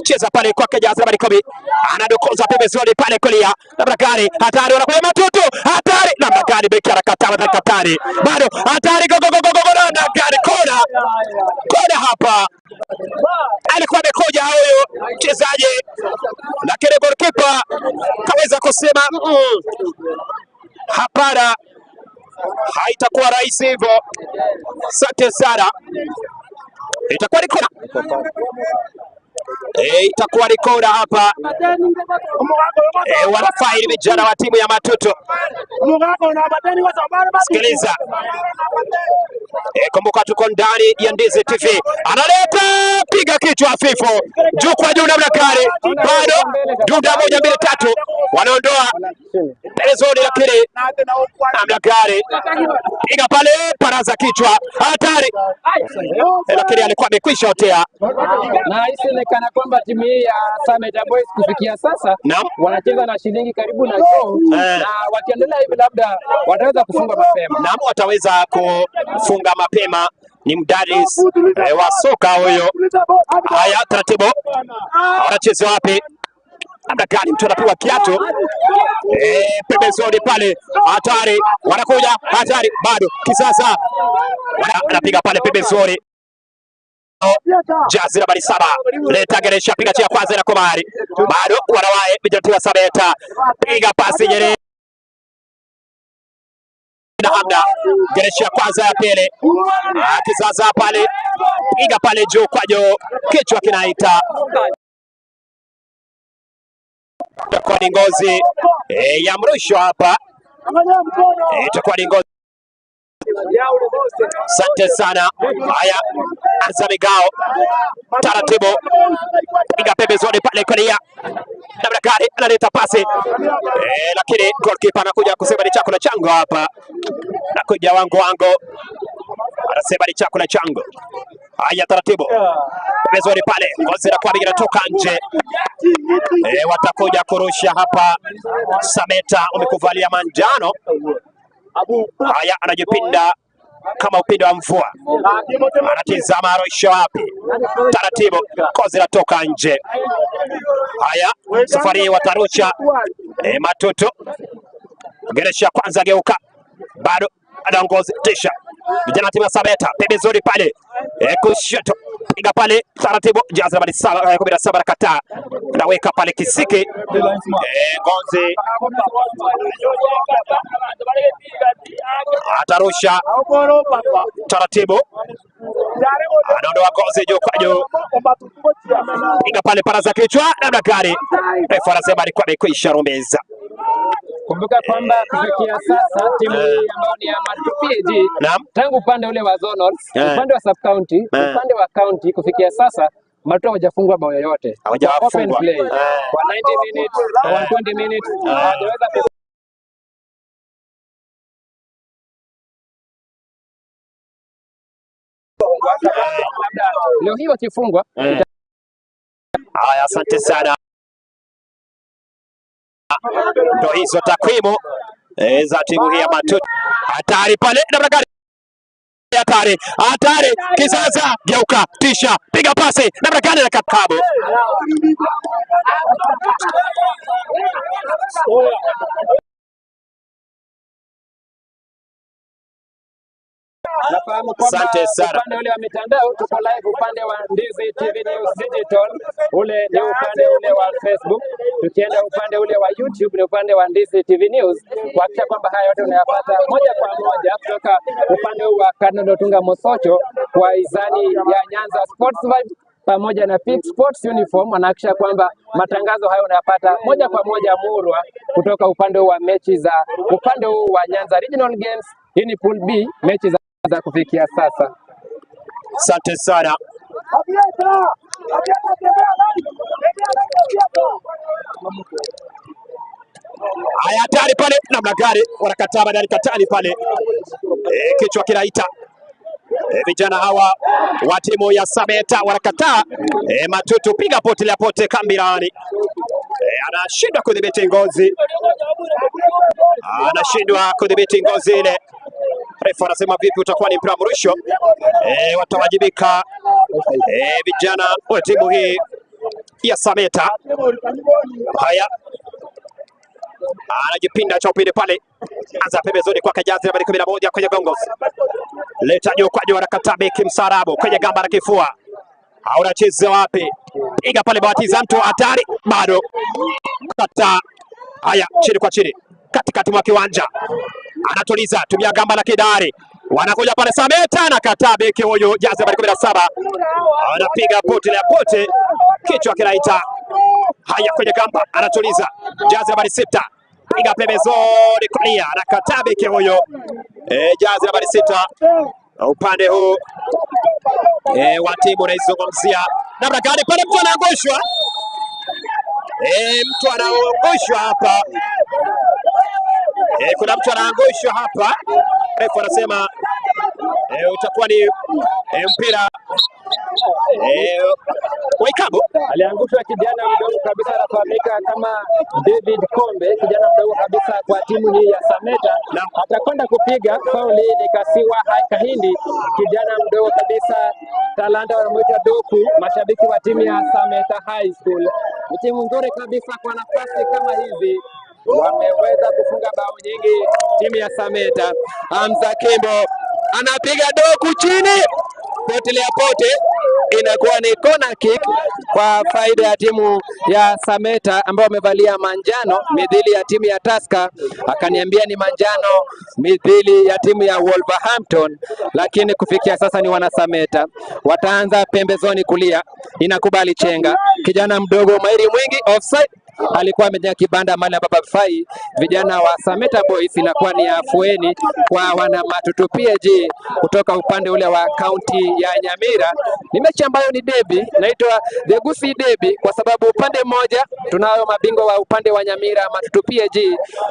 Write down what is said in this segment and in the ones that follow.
Cheza pale kwake Jazi nambari 10, anadokoza pembezoni pale kulia, namna gani? Hatari, wanakuja Matutu, hatari namna gani? Beki anakataa, hatari bado, hatari, go go go go go, namna gani? Kona, kona hapa alikuwa amekuja huyu mchezaji, lakini goalkeeper kaweza kusema hapana, haitakuwa rahisi hivyo. Asante sana, itakuwa ni kona. Itakuwa ni kona hapa. Wanafaili vijana wa timu ya Matutu. Sikiliza. Kumbuka tuko ndani ya Ndizi TV. Analeta, piga kichwa hafifu juu kwa juu namna gani? Bado dunda 1 2 3, wanaondoa pembezoni, lakini namna gani? Piga pale paraza kichwa, hatari, lakini alikuwa amekwisha otea. Na hisi kana kwamba timu hii ya Sameta Boys kufikia sasa wanacheza na shilingi karibu na show, na wakiendelea hivi labda wataweza kufunga mapema. Naam, wataweza kufunga mapema. Ni mdaris wa soka huyo. Haya, taratibu, wanacheza wapi? Labda gani mtu anapigwa kiatu pembezoni pale, hatari, wanakuja hatari, bado kisasa anapiga pale pembezoni. Jazi nambari 7 leta geresha, piga chia kwanza na komari, bado wanawae vijana wa Sameta, piga pasi nyere na Hamda, geresha kwanza ya pili, kisasa pale, piga pale juu kwa juu, kichwa kinaita itakuwa ni ngozi ya mrusho hapa, itakuwa ni ngozi. Asante sana. Haya, anza migao taratibu, piga pembezoni pale kulia, namna gani analeta pasi lakini goalkeeper anakuja kusema ni chakula changu hapa, nakuja wangu wangu, anasema ni chakula changu. Haya, taratibu pembezoni pale, ngozi inakuwa inatoka nje. Watakuja kurusha hapa. Sameta umekuvalia manjano. Haya, anajipinda kama upinde wa mvua, anatizama arusha wapi, taratibu, kozi inatoka nje. Haya, safari watarusha Matutu, geresha kwanza, geuka, bado anaongoza tisha vijana timu ya Sameta pembezoni pale, kushoto, piga pale taratibu, jazi nambari 17 anakataa, anaweka pale kisiki, Ngozi atarusha taratibu, anaondoa Ngozi juu kwa juu, piga pale paraza kichwa, namna gani? Refa anasema alikuwa amekwisha rumeza. Kumbuka kwamba kufikia sasa timu hii ambayo ni ya Matutu PAG, tangu upande ule wa zonals, upande wa sub county, upande wa county, kufikia sasa Matutu hawajafungwa bao yoyote. Hawajafungwa. Open play. Kwa 90 minutes, kwa 120 minutes, hawajaweza labda leo hii wakifungwa. Haya, asante sana. Ndio hizo takwimu za timu hii ya Matutu. Hatari pale, namna gani? Hatari, hatari, kisasa, geuka, tisha, piga pasi, namna gani na kakabu. Nafahamu kwamba Asante sana. upande ule wa mitandao tuko live upande wa Ndizi TV News Digital, ule ni upande ule wa Facebook. Tukienda upande ule wa YouTube ni upande wa Ndizi TV News, kuhakikisha kwamba haya yote unayapata moja kwa moja kutoka upande huu wa Cardinal Otunga Mosocho kwa hisani ya Nyanza Sports Vibe pamoja na Peak Sports Uniform. Wanahakikisha kwamba matangazo hayo unayapata moja kwa moja murwa kutoka upande wa mechi za upande huu wa Nyanza Regional Games. Hii ni Pool B, mechi za kufikia sasa. Asante sana. Haya, hatari pale, namna gani wanakataa badali katali pale, kichwa kinaita. Vijana hawa wa timu ya Sameta wanakataa. Matutu piga pote la pote kambirani. Anashindwa kudhibiti ngozi, anashindwa kudhibiti ngozi ile. Refa anasema vipi, utakuwa ni mpira mrusho. Watawajibika vijana wa timu hii ya Sameta. Haya, anajipinda cha upinde pale, anza pembezoni kwake jazi nambari 11 kwenye gongos, leta juu kwa juu, anakataa beki msarabu kwenye gamba la kifua, unacheza wapi? Piga pale, bawatiza mtu hatari, bado kata. Haya, chini kwa chini, katikati mwa kiwanja anatuliza, tumia gamba la kidari, wanakuja pale Sameta, anakataa beki huyu jazi nambari 17 anapiga pote la pote, kichwa kinaita. Haya, kwenye gamba anatuliza, jazi nambari 6 piga pembezoni kulia, anakataa beki huyo jazi nambari 6 upande huu wa timu unaizungumzia namna gani pale, mtu anaangushwa mtu anaangushwa hapa kuna mtu anaangushwa hapa, refu anasema utakuwa ni mpira wa ikabu. Aliangushwa kijana mdogo kabisa, anafahamika kama David Kombe, kijana mdogo kabisa kwa timu hii ya Sameta. Atakwenda kupiga fauli ni Kasiwa Kahindi, kijana mdogo kabisa, talanta wanamuita Doku. Mashabiki wa timu ya Sameta High School ni timu nzuri kabisa kwa nafasi kama hizi wameweza kufunga bao nyingi timu ya Sameta. Hamza Kimbo anapiga Doku chini, potelea pote, inakuwa ni corner kick kwa faida ya timu ya Sameta ambao wamevalia manjano mithili ya timu ya Tusker. Akaniambia ni manjano mithili ya timu ya Wolverhampton, lakini kufikia sasa ni wana Sameta. Wataanza pembezoni kulia, inakubali chenga, kijana mdogo mairi mwingi, offside alikuwa amejenga kibanda mahali ambapo hapafai. Vijana wa Sameta Boys inakuwa ni afueni kwa wana Matutu PAG kutoka upande ule wa kaunti ya Nyamira. Ni mechi ambayo ni debi, inaitwa the Gusii Derby kwa sababu upande mmoja tunayo mabingwa wa upande wa Nyamira Matutu PAG,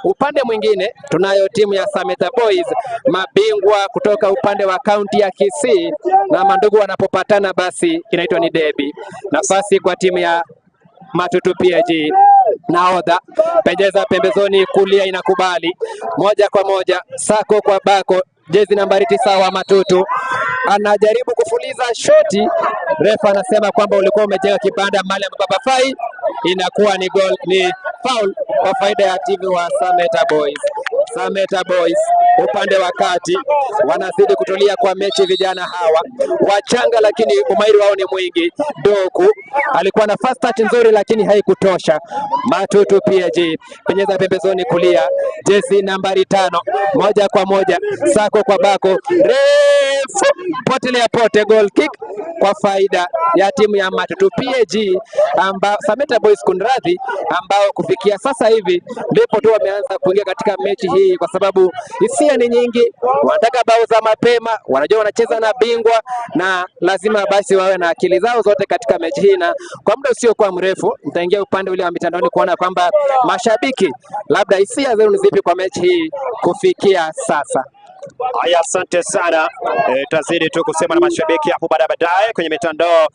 upande mwingine tunayo timu ya Sameta Boys mabingwa kutoka upande wa kaunti ya Kisii, na mandugu wanapopatana basi inaitwa ni debi. Nafasi kwa timu ya Matutu PAG. Nahodha penyeza pembezoni kulia, inakubali moja kwa moja, sako kwa bako, jezi nambari 9 wa Matutu anajaribu kufuliza shoti, refa anasema kwamba ulikuwa umejenga kibanda mahali ambapo hapafai. Inakuwa ni goal, ni foul kwa faida ya timu wa Sameta Boys. Sameta Boys upande wa kati wanazidi kutulia kwa mechi, vijana hawa wachanga, lakini umahiri wao ni mwingi. Doku alikuwa na first touch nzuri, lakini haikutosha. Matutu PAG penyeza pembezoni kulia, jezi nambari 5 moja kwa moja, sako kwa bako, refu potelea pote, goal kick kwa faida ya timu ya Matutu PAG ambao Sameta Boys kunradhi, ambao kufikia sasa hivi ndipo tu wameanza kuingia katika mechi hii, kwa sababu hisia ni nyingi, wanataka bao za mapema, wanajua wanacheza na bingwa na lazima basi wawe na akili zao zote katika mechi hii. Na kwa muda usiokuwa mrefu nitaingia upande ule wa mitandaoni kuona kwamba mashabiki labda hisia zenu ni zipi kwa mechi hii kufikia sasa. Haya, asante sana. Tazidi tu kusema na mashabiki hapo baadaye kwenye mitandao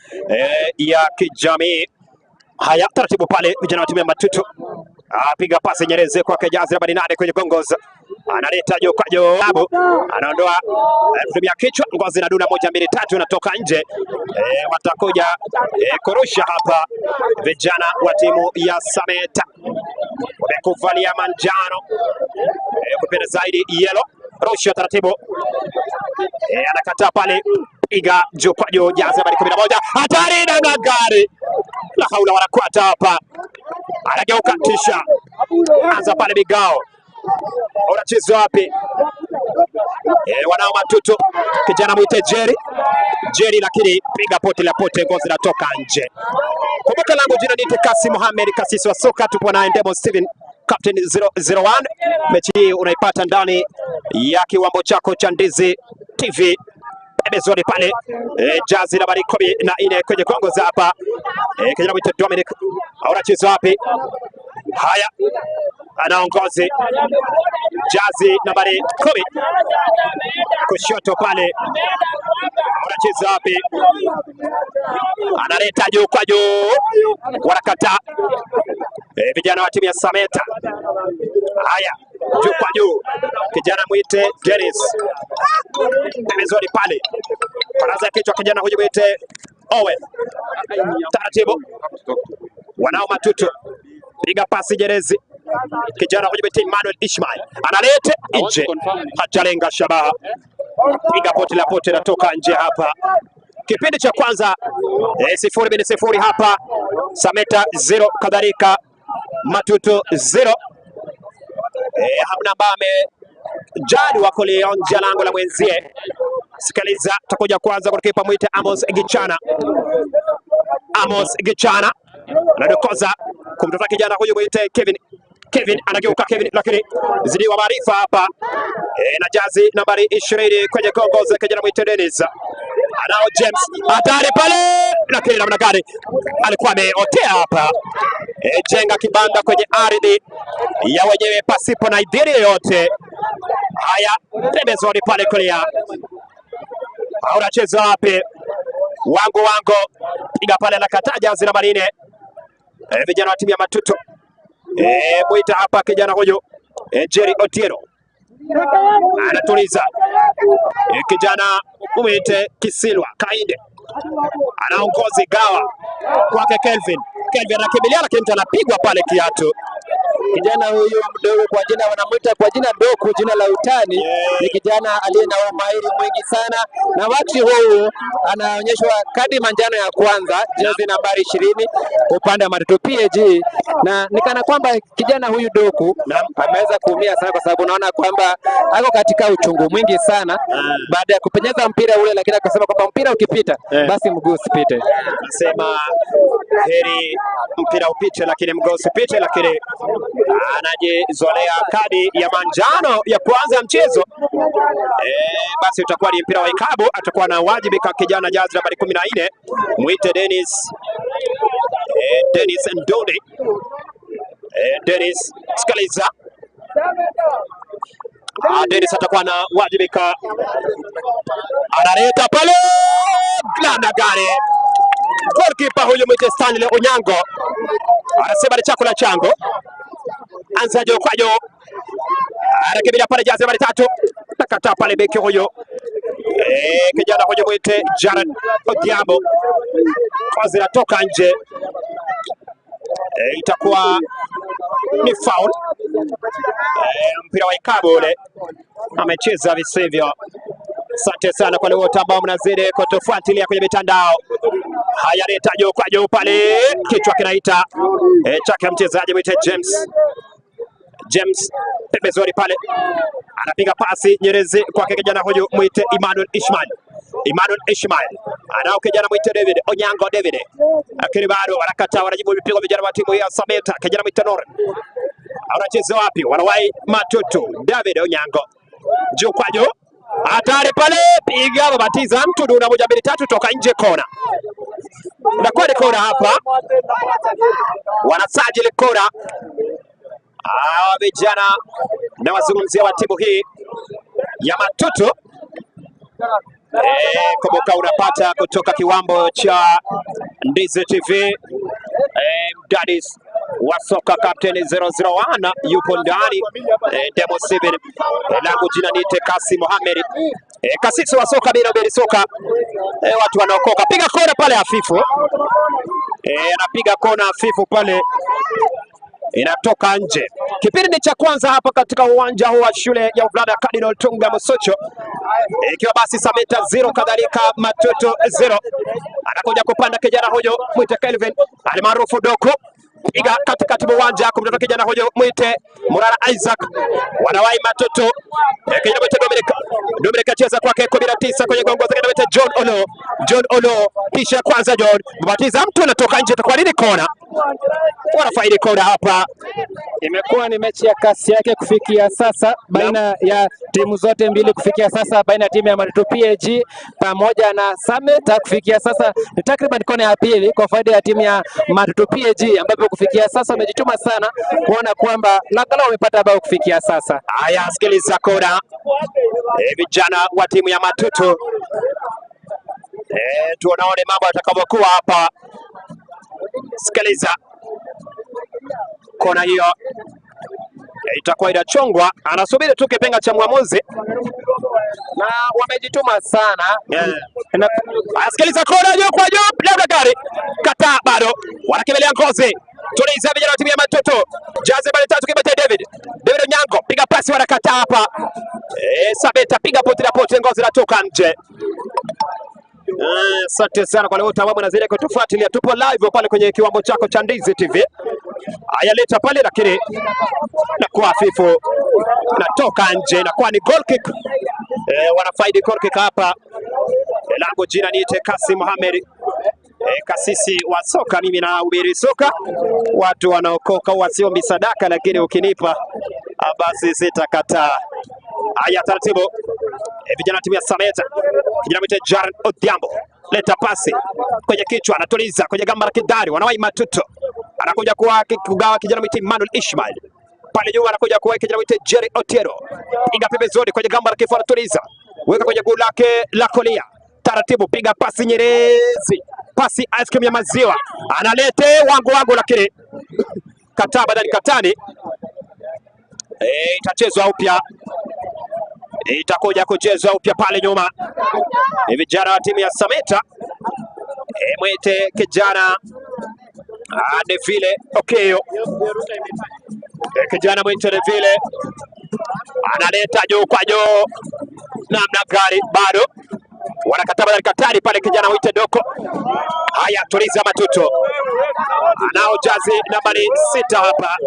ya kijamii. Haya, taratibu pale vijana wa timu ya Matutu apiga pasi Nyereze kwake jazi nambari 8 kwenye gongos, analeta juu kwa juu, anaondoa kutumia kichwa, ngozi na duna, 1 2 3, inatoka nje. Watakuja kurusha hapa vijana wa timu ya Sameta, wamekuvalia manjano kupenda zaidi yellow. Rusha taratibu, anakataa pale, piga juu kwa juu, jazi nambari 11, hatari na gari la haula, wanakwata hapa, anageuka tisha, anza pale Migao, unacheza wapi? Wanao Matutu, kijana mwite Jerry Jerry, lakini piga pote la pote, ngozi natoka nje. Kumbuka langu jina ni Kasi Mohamed, kasisi wa soka, tupo naye Ndemo Steven Captain 001. Mechi hii unaipata ndani ya kiwambo chako cha Ndizi TV. Pembezoni pale jazi nambari 14 kwenye kongo za hapa, kijana mwite Dominic, unacheza wapi? Haya, anaongozi jazi nambari 10 kushoto pale, unacheza wapi? Analeta juu kwa juu, wanakataa vijana wa timu ya Sameta. Haya, juu kwa juu, kijana mwite Dennis, pembezoni pale, baraza kichwa, kijana huyu mwite Owen taratibu, wanao Matutu, piga pasi Jerezi, kijana huyu mwite Emmanuel Ishmael analete nje, hajalenga shabaha, piga pote la pote, natoka nje hapa. Kipindi cha kwanza 0-0 hapa, Sameta 0 kadhalika Matutu 0. Hamna ambaye amejali wako lionja lango la mwenzie. Sikiliza, takuja kwanza kwa kipa mwite Amos Gichana. Amos Gichana anadokoza kumtoka kijana huyu mwite Kevin. Kevin anageuka Kevin, lakini zidiwa maarifa hapa na jazi nambari 20 kwenye gongo za kijana mwite Dennis. Anao James hatari pale, lakini namna gani alikuwa ameotea hapa. Jenga kibanda kwenye ardhi ya wenyewe pasipo na idhini yoyote. Haya, pembezoni pale kulia, unacheza wapi? Wango wango piga pale, anakataa jazi nambari 4. Vijana wa timu ya Matutu mwita hapa kijana huyu Jerry Otieno anatuliza kijana mwite Kisilwa Kainde anaongozi gawa kwake Kelvin. Kelvin anakimbilia lakini mtu anapigwa pale kiatu. Kijana huyu mdogo kwa jina wanamuita kwa jina Ndoku, jina la utani, ni kijana aliye na umahiri mwingi sana, na wakati huu anaonyeshwa kadi manjano ya kwanza, jezi nambari 20 upande wa Matutu PAG, na nikana kwamba kijana huyu Doku ameweza kuumia sana, kwa sababu naona kwamba ako katika uchungu mwingi sana baada ya kupenyeza mpira ule, lakini akasema kwamba mpira ukipita basi mguu usipite. Nasema heri mpira upite lakini mguu usipite, lakini anajizolea kadi ya manjano ya kwanza ya mchezo. Basi utakuwa ni mpira wa ikabu, atakuwa na wajibika kijana jazi nambari 14 mwite Dennis, Dennis Ndoni. Dennis, sikiliza. Dennis atakuwa na wajibika, analeta pale namna gani? Goalkeeper huyu mwite Stanley Onyango anasema ni chakula changu. Anza juu kwa juu, anakimbilia pale jazi nambari 3, nakataa pale beki huyo kijana huyo mwite Jared Odhiambo, kazi inatoka nje. Itakuwa ni foul. Mpira wa ikabu ule amecheza visivyo. Asante sana kwa wote ambao mnazidi kutufuatilia kwenye mitandao. Haya, leta juu kwa juu pale, kichwa kinaita chake mchezaji mwite James. James pembezoni pale anapiga pasi Nyerezi kwake kijana huyu mwite Emmanuel Ishmael. Emmanuel Ishmael anao kijana mwite David Onyango David, lakini bado wanakataa, wanajibu mipigo vijana wa timu ya Sameta. Kijana mwite Noren anacheza wapi? Wanawai Matutu. David Onyango juu kwa juu, hatari pale, piga babatiza mtu duna 1 2 3, toka nje, kona. Inakuwa ni kona hapa, wanasajili kona. Vijana na wazungumzia wa timu hii ya Matutu. Kumbuka unapata kutoka kiwambo cha Ndizi TV. Mdadis wa soka Captain 001 yupo ndani. Demo 7 langu jina ni Kasi Mohamed. Kasisi wa soka bila ubiri soka. Watu wanaokoka. Piga kona pale hafifu. Anapiga kona hafifu pale, inatoka nje. Kipindi ni cha kwanza hapa katika uwanja huu wa shule ya wavulana Cardinal Tunga Mosocho, ikiwa basi Sameta 0 kadhalika Matutu 0. Anakuja kupanda kijana huyo mwite Kelvin almaarufu Doku, piga katikati mwa uwanja kumtoka kijana huyo mwite Murara Isaac. Wanawai Matutu, kijana mwite Dominic. Dominic acheza kwake 19 kwenye gongo za mwite John Olo. John Olo kisha kwanza John mbatiza mtu anatoka nje, itakuwa nini? Kona. Wanafaidi kona hapa. Imekuwa ni mechi ya kasi yake kufikia sasa baina ya timu zote mbili kufikia sasa, baina ya timu ya Matutu PAG pamoja na Sameta. Kufikia sasa ni takriban kona ya pili kwa faida ya timu ya Matutu PAG, ambapo kufikia sasa wamejituma sana kuona kwamba angalau wamepata bao kufikia sasa. Haya, sikiliza kona. Vijana wa timu ya Matutu, tuonaone mambo yatakavyokuwa hapa. Sikiliza kona hiyo itakuwa inachongwa, anasubiri tu kipenga cha mwamuzi na wamejituma sana. Asikiliza kona juu kwa juu, labda gari kataa, bado wanakimbilia Ngozi. Tuliza vijana wa timu ya Matoto. Jaze bale tatu kibete David. David Onyango piga pasi, wanakataa hapa. Sabeta piga pote na pote, Ngozi natoka nje. Asante sana kwa wote ambao mnazidi kutufuatilia. Tupo live pale kwenye kiwambo chako cha Ndizi TV. Ayaleta pale lakini nakuwa hafifu, natoka nje, nakuwa ni goal kick. Wanafaidi goal kick hapa. Langu jina niite Kasim Mohamed, kasisi wa soka. Mimi nahubiri soka, watu wanaokoka wasiombi sadaka, lakini ukinipa basi sitakataa. Haya, taratibu vijana timu ya Sameta, kijana mwite Jaron Odhiambo, leta pasi kwenye kichwa, anatuliza kwenye gamba la kidari, wanawahi Matuto, anakuja kuwa kugawa kijana mwite Emmanuel Ishmael pale nyuma, anakuja kuwa kijana mwite Jerry Otieno, piga pembezoni kwenye gamba la kifua, anatuliza, weka kwenye guu lake la kulia, taratibu, piga pasi nyerezi, pasi ice cream ya maziwa, analete wangu wangu, lakini kataa badali katani. Itachezwa upya, itakuja kuchezwa upya pale nyuma. Ni vijana wa timu ya Sameta. Mwite kijana Devile Okeyo. Kijana mwite Devile analeta juu kwa juu, namna gari bado wanakataa badali katari pale, kijana mwite Doko. Haya, tuliza Matuto anao jazi nambari 6 hapa,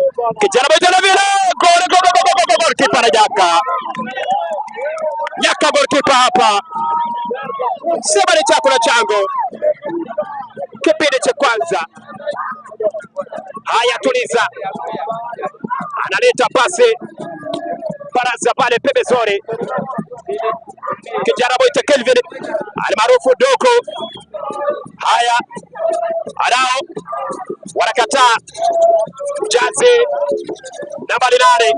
kijana mwite Devile, gol gol gol gol gol, kipa anajaka nyaka, goalkeeper hapa, sema ni chakula changu, kipindi cha kwanza. Haya, tuliza, analeta pasi baraza pale pembezoni, kijana mwite Kelvin almaarufu Doko. Haya, anao wanakataa, jazi nambari 8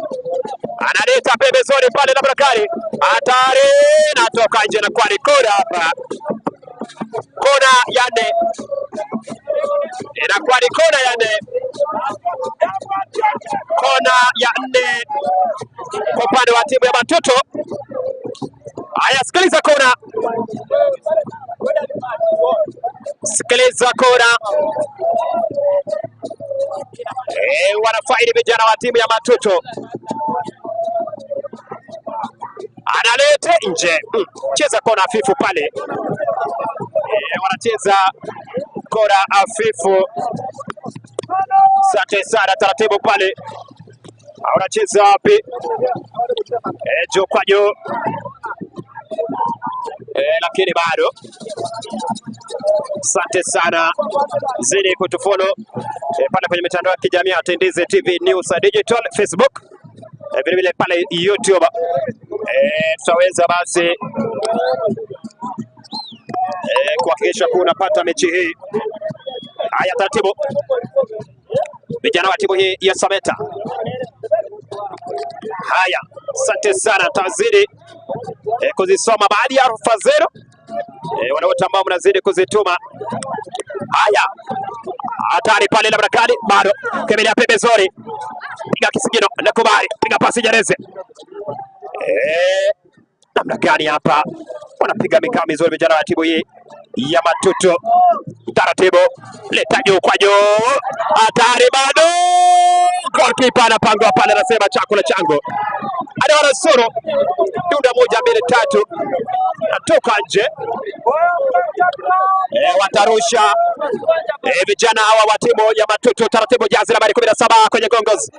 analeta pembezoni pale na Bakari, hatari, natoka nje na kwani kona hapa, kona ya nne, inakuwa ni kona ya nne, kona ya nne kwa upande wa timu ya Matoto. Haya, sikiliza kona, sikiliza kona. Wanafaidi vijana wa timu ya Matoto, analete nje, cheza kona hafifu pale. Wanacheza kona hafifu. Asante sana, taratibu pale. Wanacheza wapi? Juu kwa juu, lakini bado. Asante sana, zidi kutufollow pale kwenye mitandao ya kijamii at Ndizi TV News Digital, Facebook, vile vile pale YouTube. Tutaweza basi kuhakikisha kuwa unapata mechi hii. Haya, taratibu vijana wa timu hii ya Sameta. Haya, asante sana, tazidi kuzisoma baadhi ya rufa zenu, wale wote ambao mnazidi kuzituma. Haya, hatari pale la Barakani, bado kemea pembezoni, piga kisigino, nakubali, piga pasi Jereze. Namna gani hapa wanapiga mikao mizuri vijana wa timu hii ya Matuto. Taratibu, leta juu kwa juu, hatari bado, goalkeeper anapangwa pale, anasema chakula changu. Adewara Soro, dunda 1 2 3, natoka nje. Watarusha vijana hawa wa timu ya Matuto. Taratibu, jazi nambari 17 kwenye gongos,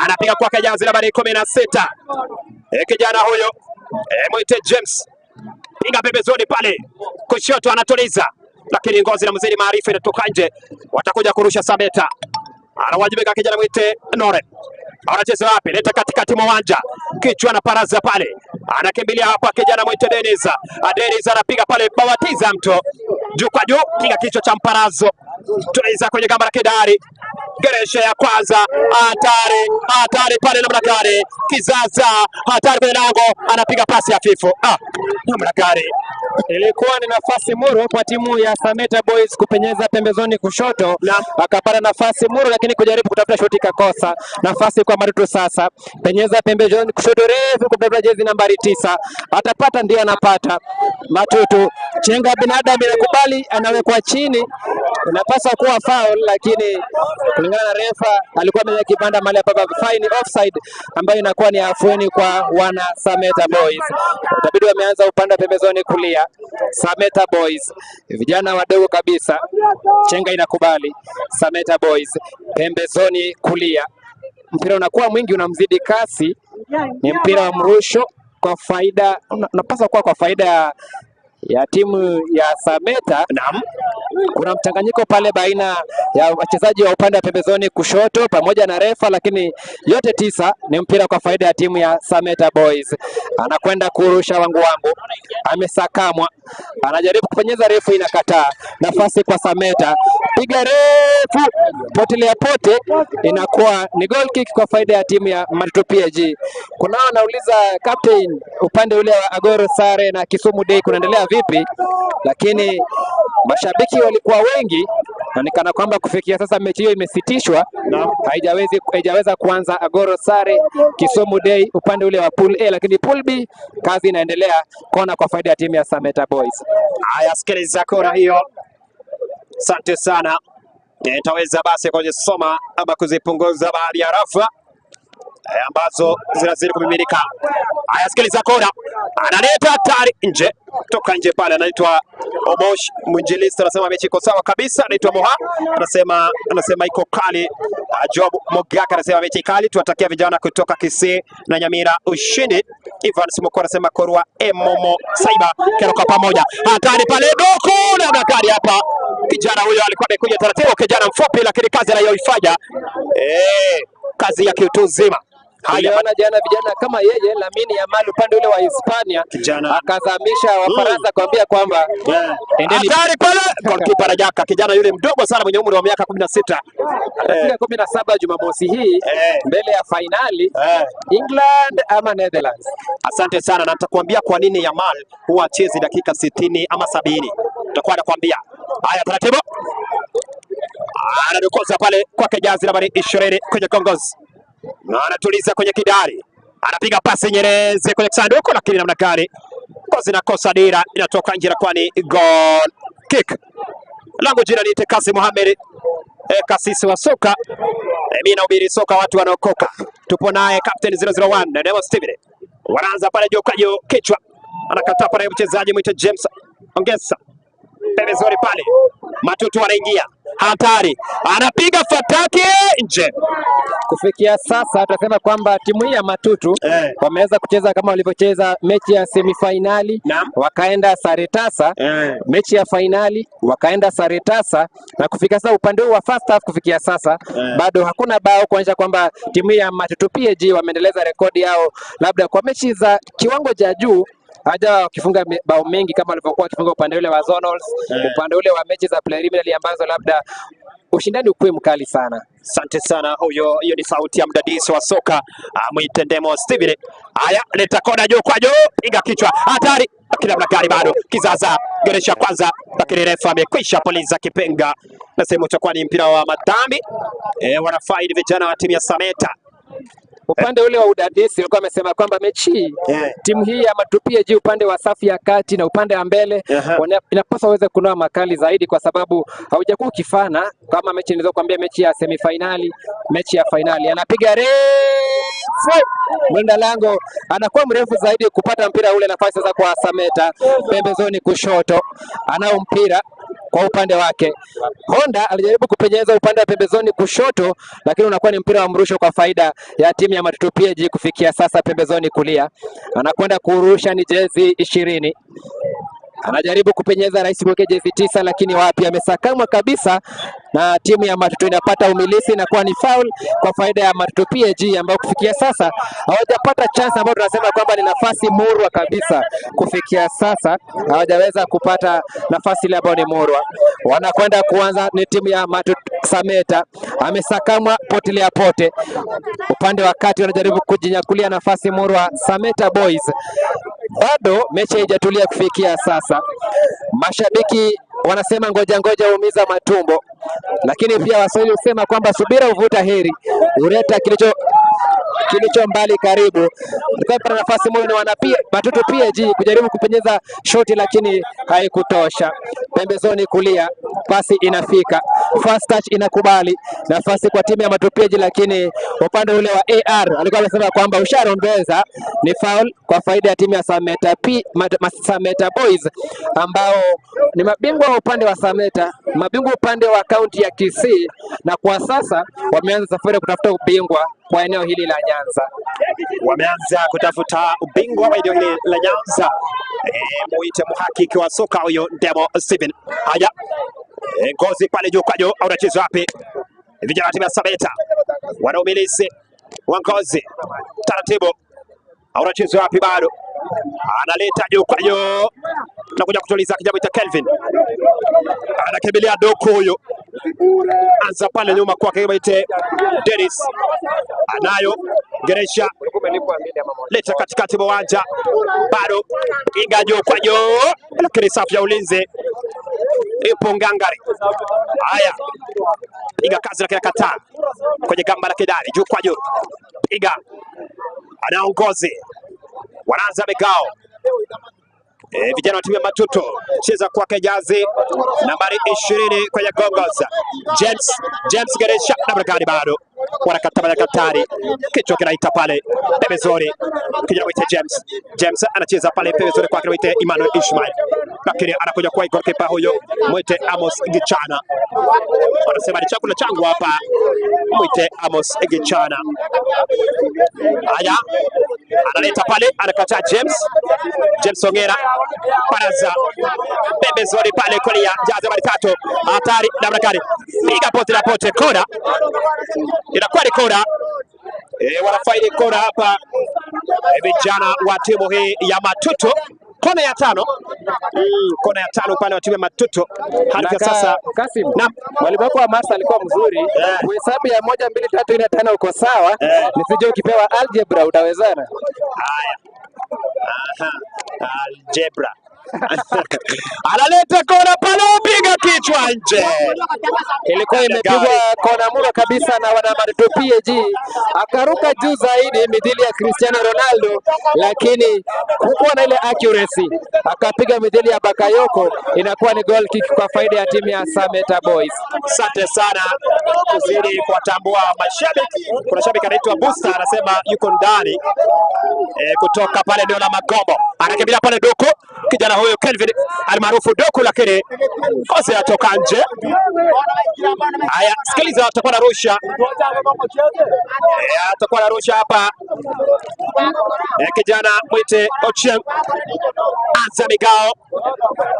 anapiga kwake jazi nambari 16. Kijana huyo mwite James, piga pembezoni pale kushoto, anatuliza lakini Ngozi na mzidi maarifa inatoka nje. Watakuja kurusha Sameta, anawajibika kijana mwite Nore. Anacheza wapi? Leta katikati mwa uwanja, kichwa na paraza pale, anakimbilia hapa kijana mwite Dennis. Dennis anapiga pale, bawatiza mto juu kwa juu, piga kichwa cha mparazo, tuliza kwenye gamba la kidari. Geresha ya kwanza, hatari, hatari pale namna gani? Kizaza hatari kwenye lango, anapiga pasi hafifu. Ah, namna gani? Ilikuwa ni nafasi muro kwa timu ya Sameta Boys kupenyeza pembezoni kushoto, akapata nafasi muro, lakini kujaribu kutafuta shoti kakosa. Nafasi kwa Matutu sasa, penyeza pembezoni kushoto refu kutafuta jezi nambari 9, atapata, ndiye anapata Matutu. Chenga binadamu inakubali, anawekwa chini, inapaswa kuwa foul, lakini kulingana na refa alikuwa ameweka kibanda mahali hapa, fine offside ambayo inakuwa ni afueni kwa wana Sameta Boys. Itabidi wameanza upande wa pembezoni kulia, Sameta Boys vijana wadogo kabisa, chenga inakubali. Sameta Boys pembezoni kulia, mpira unakuwa mwingi, unamzidi kasi, ni mpira wa mrusho kwa faida, unapaswa kuwa kwa faida ya timu ya Sameta. Naam. Kuna mchanganyiko pale baina ya wachezaji wa upande wa pembezoni kushoto pamoja na refa, lakini yote tisa ni mpira kwa faida ya timu ya Sameta Boys. Anakwenda kurusha wangu wangu, amesakamwa, anajaribu kupenyeza refu, inakataa. Nafasi kwa Sameta, piga refu, potelea pote, inakuwa ni goal kick kwa faida ya timu ya Matutu PAG. Kunao anauliza captain, upande ule wa Agoro Sare na Kisumu Day kunaendelea vipi? Lakini mashabiki walikuwa wengi, inaonekana kwamba kufikia sasa mechi hiyo imesitishwa, haijaweza kuanza. Agoro Sare Kisumu Day upande ule wa pool A, lakini pool B kazi inaendelea, kona kwa faida ya timu ya Sameta Boys. Haya, sikiliza kona hiyo, asante sana. Nitaweza basi kuzisoma ama kuzipunguza baadhi ya rafa ambazo zinazidi kumiminika. Haya, sikiliza kona, analeta hatari nje, toka nje pale, anaitwa Omosh Mwinjilisti, anasema mechi iko sawa kabisa. Anaitwa Moha anasema iko kali. Job Mogaka anasema mechi kali, tuwatakia vijana kutoka Kisii na Nyamira ushindi. Ivan Simoko anasema Korwa Emomo Saiba kero kwa pamoja, hatari pale Doku na Bakari hapa. Kijana huyo alikuwa amekuja taratibu, kijana mfupi, lakini kazi anayoifanya kazi ya kiutu uzima. Tuliona jana vijana kama yeye Lamine Yamal upande ule wa Hispania Kijana. akazamisha Wafaransa kuambia kwamba endeni. Hatari pale, goalkeeper Rajaka, kijana yule mdogo sana mwenye umri wa miaka 16. Atapiga 17 Jumamosi hii mbele ya fainali England ama Netherlands. Asante sana, na nitakwambia kwa nini Yamal huwa achezi dakika 60 ama 70. Nitakuwa nakwambia. Haya, taratibu anadukoza pale kwake jazi nambari 20 kwenye Kongos, na anatuliza kwenye kidari, anapiga pasi nyerezi kwenye sanduku, lakini namna gani kozi inakosa dira, inatoka nje, inakuwa ni goal kick. Langu jina ni Tekasi Mohamed, kasisi wa soka. Mimi nahubiri soka, watu wanaokoka. Tupo naye captain 001 Nemo Steven. Wanaanza pale juu kwa juu, kichwa anakataa pale mchezaji mwite James Ongesa, pembezoni pale Matutu anaingia, hatari, anapiga fataki nje. Kufikia sasa tunasema kwamba timu hii ya Matutu wameweza kucheza kama walivyocheza mechi ya semifainali, wakaenda sare tasa, mechi ya fainali wakaenda sare tasa, na kufika sasa upande huu wa first half, kufikia sasa bado hakuna bao, kuonyesha kwamba timu hii ya Matutu PAG wameendeleza rekodi yao, labda kwa mechi za kiwango cha juu haja wakifunga bao mengi kama walivyokuwa wakifunga upande ule wa zonals, upande ule wa mechi za preliminary ambazo labda ushindani ukuwe mkali sana. Asante sana, huyo hiyo ni sauti ya mdadisi wa soka mwite Ndemo Steven. Haya, leta kona juu kwa juu, piga kichwa, hatari, lakini namna gani bado kizaza geresha kwanza, lakini refa amekwisha puliza kipenga na sehemu itakuwa ni mpira wa madhambi. Wanafaidi vijana wa timu ya Sameta. Upande ule wa udadisi walikuwa wamesema kwamba mechi hii timu hii ya Matutu PAG upande wa safu ya kati na upande wa mbele inapaswa waweze kunoa makali zaidi, kwa sababu haujakuwa ukifana kama mechi nilizokuambia, mechi ya semifinali, mechi ya fainali. Anapiga refu, mlinda lango anakuwa mrefu zaidi kupata mpira ule. Nafasi sasa kwa Sameta pembezoni kushoto, anao mpira kwa upande wake. Honda alijaribu kupenyeza upande wa pembezoni kushoto, lakini unakuwa ni mpira wa mrusho kwa faida ya timu ya Matutu PAG. Kufikia sasa pembezoni kulia, anakwenda kurusha ni jezi 20, Anajaribu kupenyeza rais kuwekea jezi 9, lakini wapi, amesakamwa kabisa na timu ya Matutu inapata umilisi na kuwa ni foul kwa faida ya Matutu PAG ambao kufikia sasa hawajapata chance ambayo tunasema kwamba ni nafasi murwa kabisa. Kufikia sasa hawajaweza kupata nafasi ile ambayo ni murwa. Wanakwenda kuanza ni timu ya Matutu. Sameta amesakamwa potelea pote upande wa kati, wanajaribu kujinyakulia nafasi murwa Sameta Boys. Bado mechi haijatulia kufikia sasa. Mashabiki wanasema ngoja ngoja huumiza matumbo, lakini pia Waswahili husema kwamba subira huvuta heri, huleta kilicho mbali karibu. Alikuwa nafasi moja ni wanapia Matutu PAG kujaribu kupenyeza shoti lakini haikutosha. Pembezoni kulia, pasi inafika, first touch inakubali nafasi kwa timu ya Matutu PAG, lakini upande ule wa AR alikuwa amesema kwamba usharombeza, ni foul kwa faida ya timu ya Sameta Boys ambao ni mabingwa wa upande wa Sameta, mabingwa upande wa kaunti ya Kisii, na kwa sasa wameanza safari ya kutafuta ubingwa kwa eneo hili la Nyanza. Wameanza kutafuta ubingwa wa eneo hili la Nyanza. Muite muhakiki wa soka huyo Demo Steven. Haya, Ngozi pale juu kwa juu, unacheza wapi? Vijana wa timu ya Sameta wanaumilisi wa Ngozi taratibu, unacheza wapi? Bado analeta juu kwa juu na kuja kutuliza kijana cha Kelvin, anakimbilia Doku huyo, anza pale nyuma kwake mwite Dennis, anayo Geresha, leta katikati mwa uwanja, bado piga juu kwa juu, lakini safu ya ulinzi ipo ngangari. Haya, piga kazi lakini akataa kwenye gamba la kidari, juu kwa juu, piga, anaongozi, wanaanza migao. Vijana wa timu ya Matutu cheza kwake jazi nambari 20 kwenye gongos James Geresha, namna gani bado wanakata katari, kichwa kinaita pale pembezoni, kijana mwite James anacheza pale pembezoni kwake mwite Emmanuel Ishmael, lakini anakuja kwa goalkeeper huyo mwite Amos Gichana, wanasema ni chakula changu hapa, mwite Amos Gichana. Haya, analeta pale, anakataa James Ongera, Baraza pembezoni pale kulia, jazi nambari 3, hatari namna gani, piga pote na pote, kona inakuwa ni kona. Wanafaidi kona hapa vijana wa timu hii ya Matutu, kona ya 5. Kona ya 5 pale wa timu ya Matutu hadi sasa. Kasim, mwalimu wako wa maths alikuwa mzuri, kuhesabu ya 1 2 3 4 5 uko sawa. Nisije ukipewa algebra utawezana. Haya, algebra analeta kona pale, piga kichwa nje. Ilikuwa imepigwa kona mura kabisa na wana Matutu PAG, akaruka juu zaidi mithili ya Cristiano Ronaldo, lakini kukuwa na ile accuracy, akapiga mithili ya Bakayoko. Inakuwa ni goal kick kwa faida ya timu ya Sameta Boys. Asante sana kuzidi kuwatambua mashabiki. Kuna shabiki anaitwa Busta anasema yuko ndani kutoka pale eneo la Magombo, anakimbilia pale Doku, kijana huyu Kelvin almaarufu Doku, lakini kosa atoka nje. Haya, sikiliza, atakuwa na rusha, atakuwa na rusha hapa kijana mwite Ochieng, anza migao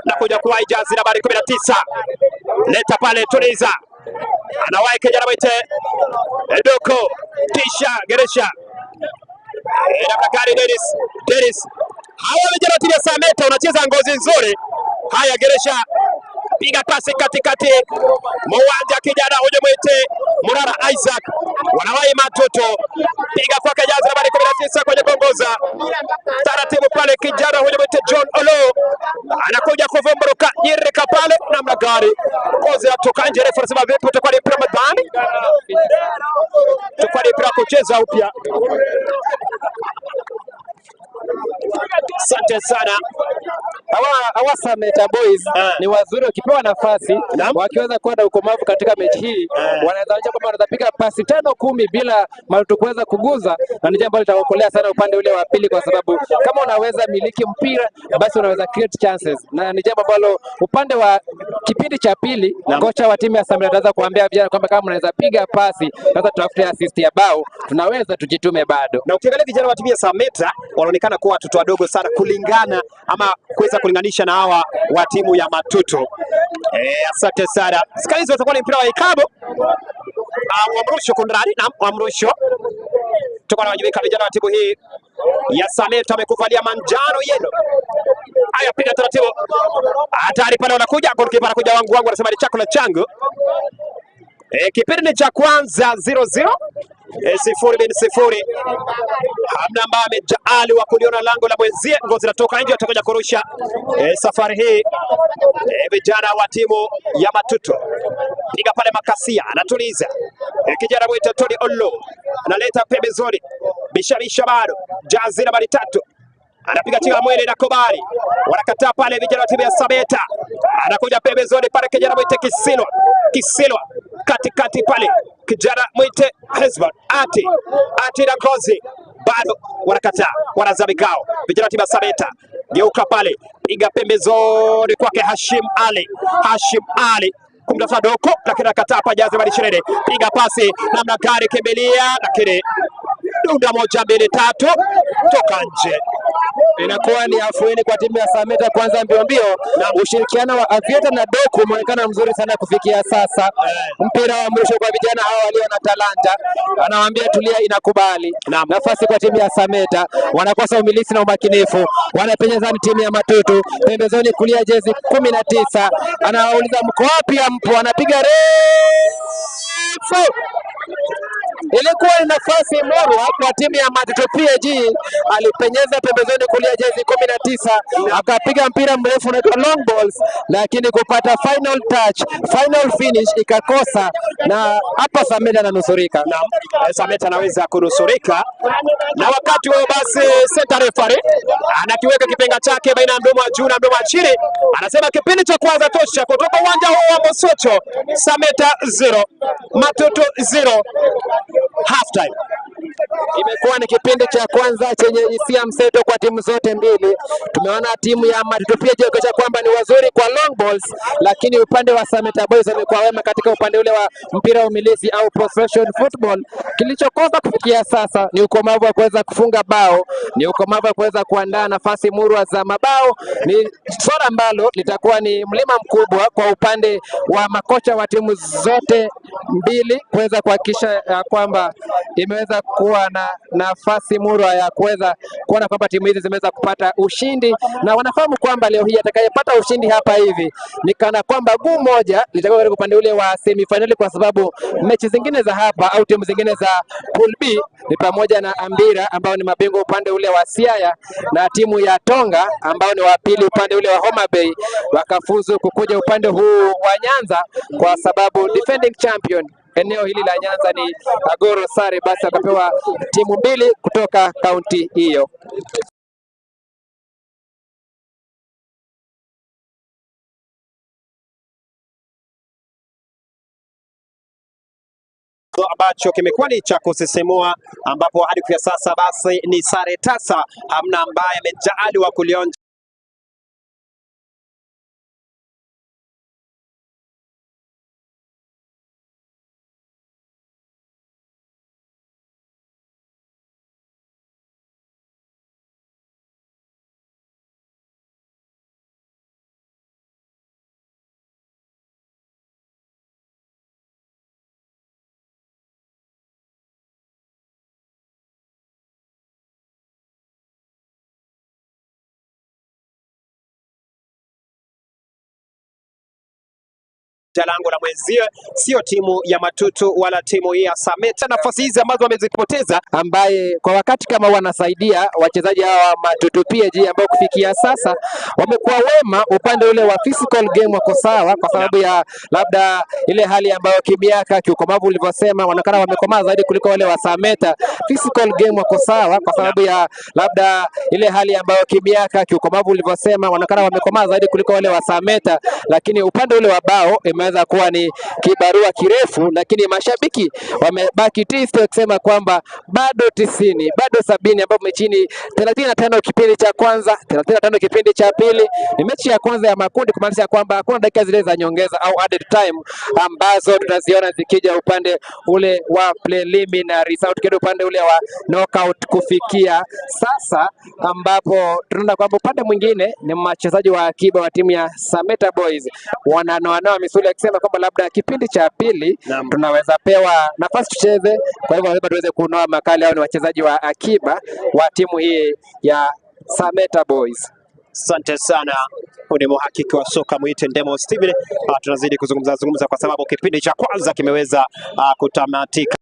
na kuja kuwa jazi nambari 19, leta pale, tuliza, anawahi kijana mwite Doku, kisha Geresha Dennis, hawa vijana timu ya Sameta wanacheza ngozi nzuri. Haya, Geresha piga pasi katikati mwanja, kijana huyo mwite Murara Isaac, wanawahi Matutu, piga kwa jazi nambari 19 kwenye gongoza taratibu pale, kijana huyo mwite John Olo anakuja kuvumburuka nyirika pale, namna gari kozi atoka nje. Refa anasema vipi, utakuwa ni mpira madhani, utakuwa ni mpira kucheza upya. Asante sana. Hawa Sameta Boys ni wazuri wakipewa nafasi, wakiweza kuwa na ukomavu katika mechi hii, wanaweza onyesha kwamba wanaweza piga pasi 5 10 bila Matutu kuweza kuguza, na ni jambo litaokolea sana upande ule wa pili, kwa sababu kama unaweza miliki mpira basi unaweza create chances, na ni jambo ambalo upande wa kipindi cha pili kocha wa timu ya Sameta ataweza kuambia vijana kwamba kama mnaweza piga pasi sasa tutafute assist ya bao, tunaweza tujitume bado. Na ukiangalia vijana wa timu ya Sameta wanaonekana kuwa watoto wadogo sana kulingana ama kuweza kulinganisha na hawa wa timu ya Matutu. Asante sana. Sikiliza, utakuwa ni mpira wa ikabu wa mrusho kunradi na wa mrusho tuko na wajibika vijana wa timu hii ya Sameta amekuvalia manjano yelo. Haya, piga taratibu, hatari pale, wanakuja goalkeeper anakuja, wangu wangu anasema ni chakula changu. Kipindi ni cha kwanza 0-0, 0-0. Hamna ambaye amejaali wa kuliona lango la mwenzie, ngozi inatoka nje, atakuja kurusha safari hii vijana wa timu ya Matutu. Piga pale Makasia anatuliza. Kijana mwita Tony Ollo analeta pembezoni, bishabisha bado jazi nambari 3 anapiga chini mwele na kobali, wanakataa pale vijana wa timu ya Sameta. Anakuja pembezoni pale kijana mwite Kisilwa, Kisilwa katikati pale kijana mwite Hezbon ati ati na ngozi bado wanakataa, wanazamikao vijana wa timu ya Sameta. Geuka pale, piga pembezoni kwake Hashim Ali, Hashim Ali kumtafuta Doko, lakini akakataa pa jazi nambari 20. Piga pasi namna gari, kimbilia, lakini dunda 1 2 3 toka nje. Inakuwa ni afueni kwa timu ya Sameta kwanza mbio mbio. Na ushirikiano wa Avieta na Doku umeonekana mzuri sana kufikia sasa. Mpira wa mwisho kwa vijana hawa walio na talanta, anawaambia tulia, inakubali. Nafasi kwa timu ya Sameta, wanakosa umilisi na umakinifu, wanapenyeza ni timu ya Matutu pembezoni kulia, jezi 19 anawauliza mko wapi? Ampo anapiga refu. Ilikuwa ni nafasi murwa kwa timu ya Matutu PAG, alipenyeza pembezoni kulia jezi 19 akapiga mpira mrefu unaitwa long balls, lakini kupata final touch, final finish ikakosa, na hapa Sameta ananusurika. Naam, Sameta anaweza kunusurika, na wakati huo basi center referee anakiweka kipenga chake baina ya mdomo wa juu na mdomo wa chini, anasema kipindi cha kwanza tosha. Kutoka uwanja huu wa Mosocho, Sameta 0 Matutu 0, half time. Imekuwa ni kipindi cha kwanza chenye hisia mseto kwa timu zote mbili. Tumeona timu ya Matutu PAG ikionyesha kwamba ni wazuri kwa long balls, lakini upande wa Sameta Boys wamekuwa wema katika upande ule wa mpira wa umilisi au possession football. Kilichokosa kufikia sasa ni ukomavu wa kuweza kufunga bao, ni ukomavu wa kuweza kuandaa nafasi murwa za mabao. Ni swala ambalo litakuwa ni mlima mkubwa kwa upande wa makocha wa timu zote mbili kuweza kuhakikisha kwamba imeweza kuwa na nafasi murwa ya kuweza kuona kwamba timu hizi zimeweza kupata ushindi, na wanafahamu kwamba leo hii atakayepata ushindi hapa hivi ni kana kwamba guu moja litakuwa katika upande ule wa semifinali, kwa sababu mechi zingine za hapa au timu zingine za Pool B ni pamoja na Ambira ambao ni mabingwa upande ule wa Siaya na timu ya Tonga ambao ni wa pili upande ule wa Homa Bay, wakafuzu kukuja upande huu wa Nyanza kwa sababu defending champion eneo hili la Nyanza ni Agoro Sare, basi akapewa timu mbili kutoka kaunti hiyo. Ambacho kimekuwa ni cha kusisimua, ambapo hadi kufikia sasa basi ni sare tasa, hamna ambaye amejaaliwa kulionja lango la mwenzie, sio timu ya Matutu wala timu hii ya Sameta. Nafasi hizi ambazo wamezipoteza, ambaye kwa wakati kama wanasaidia wachezaji hawa Matutu PAG ambao kufikia sasa wamekuwa wema upande ule wa physical game, wako sawa kwa sababu ya labda ile hali ambayo kimiaka kiukomavu ulivyosema, wanaonekana wamekomaa zaidi kuliko wale wa Sameta. Physical game wako sawa kwa sababu ya labda ile hali ambayo kimiaka kiukomavu ulivyosema, wanaonekana wamekomaa zaidi kuliko wale wa Sameta, lakini upande ule wa bao imeweza kuwa ni kibarua kirefu, lakini mashabiki wamebaki tisti wakisema kwamba bado 90, bado 70, ambapo mechi ni 35 kipindi cha kwanza, 35 kipindi cha pili. Ni mechi ya kwanza ya makundi, kumaanisha kwamba hakuna dakika zile za nyongeza au added time ambazo tutaziona zikija upande ule wa preliminary. Sasa tukienda upande ule wa knockout kufikia sasa, ambapo tunaona kwamba upande mwingine ni wachezaji wa akiba wa timu ya Sameta Boys wananoanoa misuli akisema kwamba labda kipindi cha pili tunaweza pewa nafasi tucheze. Kwa hivyo lazima tuweze kunoa makali. Hao ni wachezaji wa akiba wa timu hii ya Sameta Boys. Asante sana. Huyu ni mhakiki wa soka mwite Ndemo Steven. Tunazidi kuzungumza zungumza kwa sababu kipindi cha kwanza kimeweza kutamatika.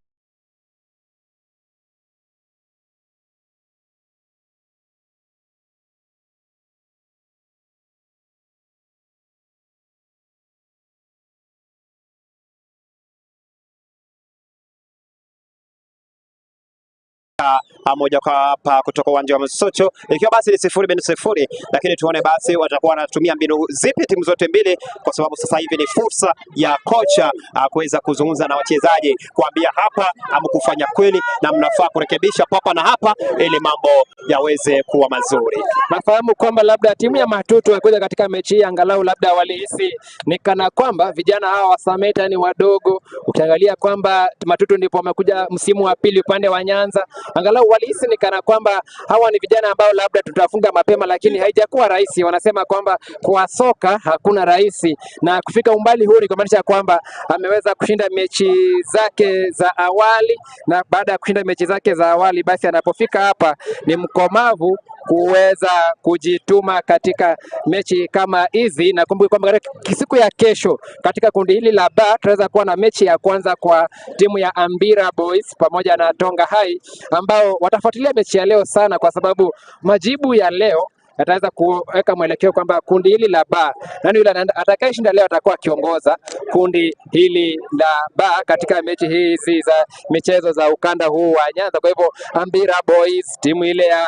Moja kwa hapa kutoka uwanja wa Msocho, ikiwa basi ni 0-0, lakini tuone basi watakuwa wanatumia mbinu zipi timu zote mbili, kwa sababu sasa hivi ni fursa ya kocha kuweza kuzungumza na wachezaji, kuambia hapa hamkufanya kweli na mnafaa kurekebisha papa na hapa, ili mambo yaweze kuwa mazuri. Nafahamu kwamba labda timu ya Matutu walikuja katika mechi hii angalau labda walihisi ni kana kwamba vijana hawa wa Sameta ni wadogo. Ukiangalia kwamba Matutu ndipo wamekuja msimu wa pili upande wa Nyanza, angalau walihisi ni kana kwamba hawa ni vijana ambao labda tutafunga mapema, lakini haijakuwa rahisi. Wanasema kwamba kwa soka hakuna rahisi, na kufika umbali huu ni kumaanisha kwamba ameweza kushinda mechi zake za awali, na baada ya kushinda mechi zake za awali, basi anapofika hapa ni mkomavu kuweza kujituma katika mechi kama hizi. Na kumbuka kwamba katika siku ya kesho katika kundi hili la B tunaweza kuwa na mechi ya kwanza kwa timu ya Ambira Boys pamoja na Tonga High ambao watafuatilia mechi ya leo sana, kwa sababu majibu ya leo yataweza kuweka mwelekeo kwamba kundi hili la B, nani yule atakayeshinda leo atakuwa akiongoza kundi hili la B katika mechi hizi za michezo za ukanda huu wa Nyanza. Kwa hivyo Ambira Boys, timu ile ya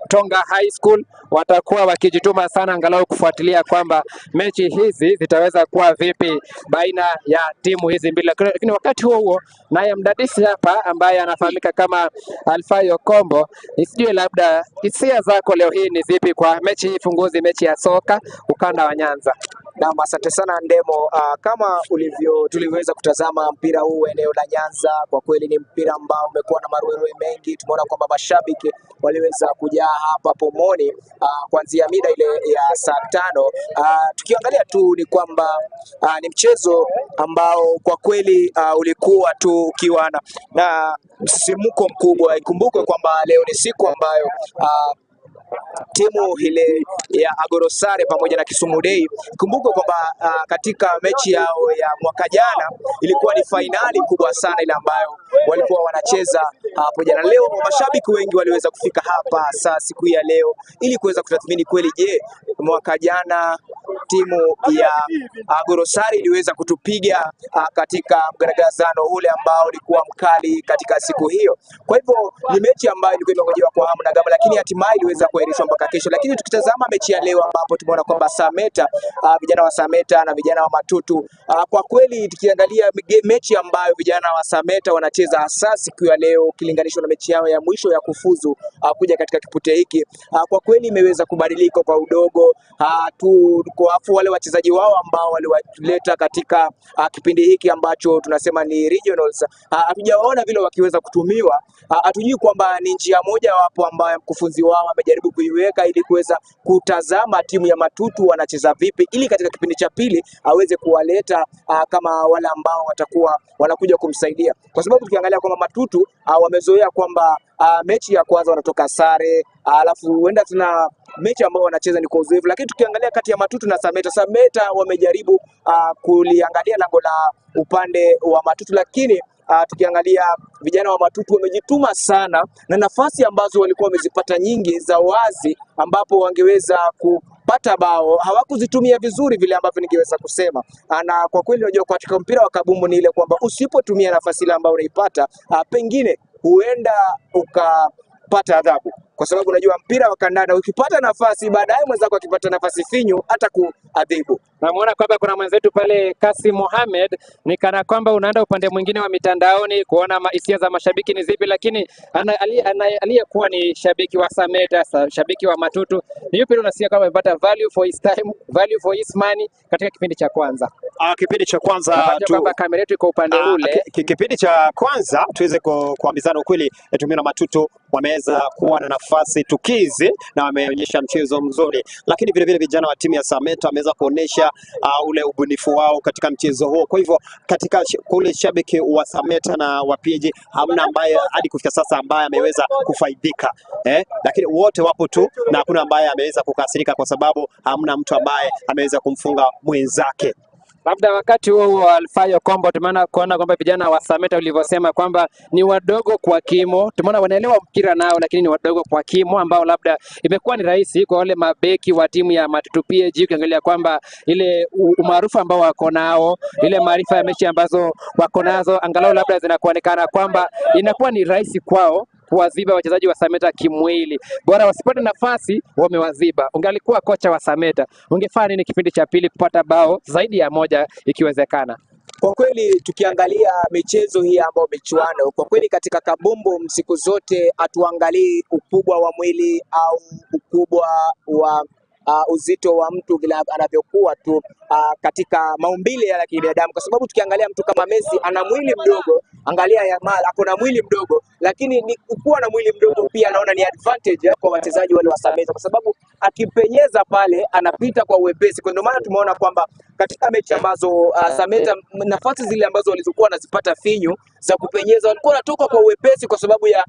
Tonga High School watakuwa wakijituma sana angalau kufuatilia kwamba mechi hizi zitaweza kuwa vipi baina ya timu hizi mbili. Lakini wakati huo huo, naye mdadisi hapa ambaye anafahamika kama Alfayo Kombo, nisijue labda hisia zako leo hii ni zipi kwa mechi hii funguzi, mechi ya soka ukanda wa Nyanza? Naam, asante sana Ndemo. Kama ulivyo tulivyoweza kutazama mpira huu eneo la Nyanza, kwa kweli ni mpira ambao umekuwa na maruerue mengi. Tumeona kwamba mashabiki waliweza kujaa hapa Pomoni kuanzia mida ile ya saa 5. Tukiangalia tu ni kwamba ni mchezo ambao kwa kweli ulikuwa tu ukiwa na msisimko mkubwa. Ikumbukwe kwamba leo ni siku ambayo timu ile ya Agorosare pamoja na Kisumu Day. Kumbuka kwamba katika mechi yao ya mwaka jana ilikuwa ni fainali kubwa sana ile ambayo walikuwa wanacheza hapo jana. Leo mashabiki wengi waliweza kufika hapa saa siku ya leo ili kuweza kutathmini kweli, je, mwaka jana timu ya Agorosare iliweza kutupiga katika mgaragazano ule ambao ulikuwa mkali katika siku hiyo. Kwa hivyo ni mechi ambayo ilikuwa imengojewa kwa hamu na gamu, lakini hatimaye iliweza kuahirishwa mpaka kesho. Lakini tukitazama mechi ya leo ambapo tumeona kwamba Sameta, vijana wa Sameta na vijana wa Matutu, kwa kweli tukiangalia mechi ambayo vijana wa Sameta wanacheza hasa siku ya leo ukilinganishwa na mechi yao ya mwisho ya kufuzu kuja katika kipute hiki, kwa kweli imeweza kubadilika kwa udogo tu wale wachezaji wao ambao waliwaleta katika kipindi hiki ambacho tunasema ni regionals, hatujawaona vile wakiweza kutumiwa. Hatujui kwamba ni njia moja wapo ambayo mkufunzi wao amejaribu kuiweka ili kuweza kutazama timu ya Matutu wanacheza vipi, ili katika kipindi cha pili aweze kuwaleta kama wale ambao watakuwa wanakuja kumsaidia, kwa sababu tukiangalia kwamba Matutu wamezoea kwamba mechi ya kwanza wanatoka sare, alafu huenda tuna mechi ambao wanacheza ni kwa uzoefu. Lakini tukiangalia kati ya Matutu na Sameta, Sameta wamejaribu kuliangalia lango la upande wa Matutu, lakini tukiangalia vijana wa Matutu wamejituma sana na nafasi ambazo walikuwa wamezipata nyingi za wazi ambapo wangeweza kupata bao hawakuzitumia vizuri vile ambavyo ningeweza kusema. Na kwa kweli unajua katika mpira wa kabumbu ni ile kwamba usipotumia nafasi ile ambayo unaipata, pengine huenda ukapata adhabu. kwa sababu unajua mpira wa kandanda ukipata nafasi, baadaye mwenzako akipata nafasi finyu hata kuadhibu. Namuona kwamba kuna mwenzetu pale Kasim Mohamed, ni kana kwamba unaenda upande mwingine wa mitandaoni kuona hisia za mashabiki ni zipi, lakini aliyekuwa ni shabiki wa Sameta, shabiki wa Matutu, ni yupi unasikia kwamba amepata value for his time, value for his money katika kipindi cha kwanza? Kipindi cha kwanza Napata kwamba kamera yetu iko upande ule. Kipindi cha kwanza tuweze kuambizana ukweli, tumeona Matutu wameweza kuwa na nafasi tukizi na wameonyesha mchezo mzuri, lakini vile vile vijana wa timu ya Sameta wameweza kuonyesha ule ubunifu wao katika mchezo huo. Kwa hivyo katika kule shabiki wa Sameta na wa PG hamna ambaye hadi kufika sasa ambaye ameweza kufaidika, lakini wote wapo tu na hakuna ambaye ameweza kukasirika kwa sababu hamna mtu ambaye ameweza kumfunga mwenzake. Labda wakati huo huo Alfayo Kombo, tumeona kuona kwamba vijana wa Sameta ulivyosema kwamba ni wadogo kwa kimo, tumeona wanaelewa mpira nao, lakini ni wadogo kwa kimo, ambao labda imekuwa ni rahisi kwa wale mabeki wa timu ya Matutu PAG, ukiangalia kwamba ile umaarufu ambao wako nao, ile maarifa ya mechi ambazo wako nazo, angalau labda zinakuonekana kwamba inakuwa ni rahisi kwao kuwaziba wachezaji wa Sameta kimwili, bora wasipate nafasi, wamewaziba. Ungalikuwa kocha wa Sameta, ungefanya nini kipindi cha pili kupata bao zaidi ya moja ikiwezekana? Kwa kweli tukiangalia michezo hii ambayo michuano, kwa kweli katika kabumbu siku zote hatuangalii ukubwa wa mwili au ukubwa wa uzito wa mtu vile anavyokuwa tu katika maumbile ya kibinadamu, kwa sababu tukiangalia mtu kama Messi ana mwili mdogo, angalia Yamal ako na mwili mdogo, lakini ni kuwa na mwili mdogo pia naona ni advantage kwa wachezaji wale wa Sameta, kwa sababu akipenyeza pale anapita kwa uwepesi. Kwa ndio maana tumeona kwamba katika mechi ambazo Sameta nafasi zile ambazo walizokuwa wanazipata finyu za kupenyeza walikuwa wanatoka kwa uwepesi kwa sababu ya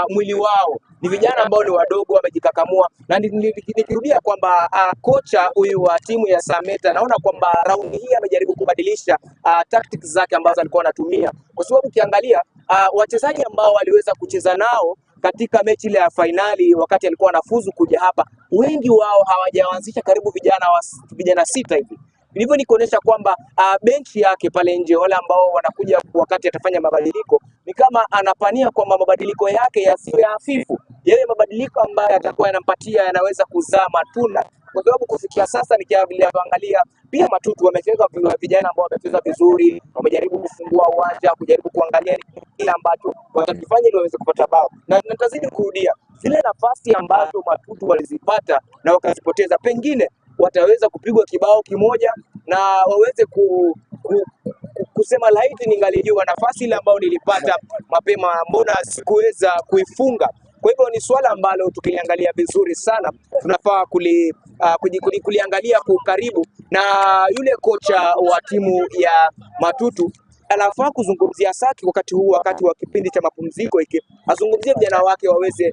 mwili wao. Ni vijana ambao ni wadogo, wamejikakamua. Na nikirudia kwamba kocha huyu wa timu ya Sameta naona kwamba raundi hii amejaribu kubadilisha tactics zake ambazo alikuwa anatumia, kwa sababu ukiangalia wachezaji ambao waliweza kucheza nao katika mechi ile ya fainali wakati alikuwa anafuzu kuja hapa, wengi wao hawajaanzisha karibu vijana sita hivi. Hivyo ni kuonyesha kwamba benchi yake pale nje, wale ambao wanakuja wakati atafanya mabadiliko, ni kama anapania kwamba mabadiliko yake yasiwe hafifu. Yeye mabadiliko ambayo atakuwa yanampatia yanaweza kuzaa matunda, kwa sababu kufikia sasa nikiangalia pia Matutu wamecheza vijana ambao wamecheza vizuri, wamejaribu kufungua uwanja, kujaribu kuangalia kile ambacho watakifanya ili waweze kupata bao, na natazidi kurudia zile nafasi ambazo Matutu walizipata na wakazipoteza, pengine wataweza kupigwa kibao kimoja na waweze kusema laiti ningalijua nafasi ile ambayo nilipata mapema, mbona sikuweza kuifunga. Kwa hivyo ni swala ambalo tukiliangalia vizuri sana tunafaa kuliangalia kwa ukaribu, na yule kocha wa timu ya Matutu anafaa kuzungumzia Saki wakati huu, wakati wa kipindi cha mapumziko hiki, azungumzie vijana wake waweze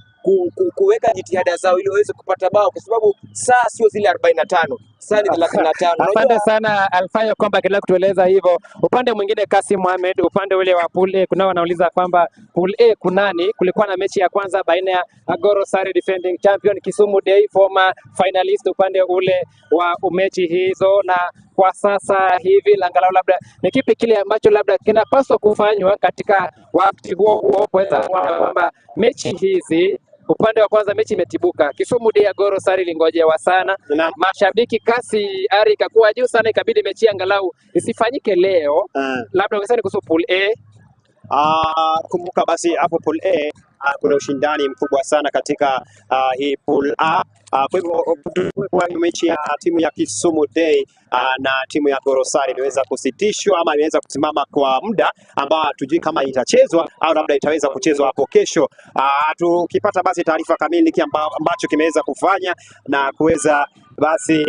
kuweka jitihada zao ili waweze kupata bao, kwa sababu saa sio zile 45, saa ni 35. Asante sana Alfayo kwamba akiendelea kutueleza hivyo. Upande mwingine Kasim Mohamed, upande ule wa pool A, kunao wanauliza kwamba pool A kunani? Kulikuwa na mechi ya kwanza baina ya Agoro Sare defending champion, Kisumu Day former finalist upande ule wa mechi hizo, na kwa sasa hivi angalau labda ni kipi kile ambacho labda kinapaswa kufanywa katika wakati huo huo kuweza kuona kwamba mechi hizi upande wa kwanza mechi imetibuka. Kisumu Day Agoro Sare ilingojewa sana Na, mashabiki, kasi ari ikakuwa juu sana, ikabidi mechi angalau isifanyike leo. Labda ungesema ni kuhusu pool A. Kumbuka basi hapo pool A kuna ushindani mkubwa sana katika hii pool A. Kwa hivyo kwa mechi ya timu ya Kisumu Day na timu ya Gorosari imeweza kusitishwa ama imeweza kusimama kwa muda ambao hatujui kama itachezwa au labda itaweza kuchezwa hapo kesho. Tukipata basi taarifa kamili kile ambacho kimeweza kufanya na kuweza basi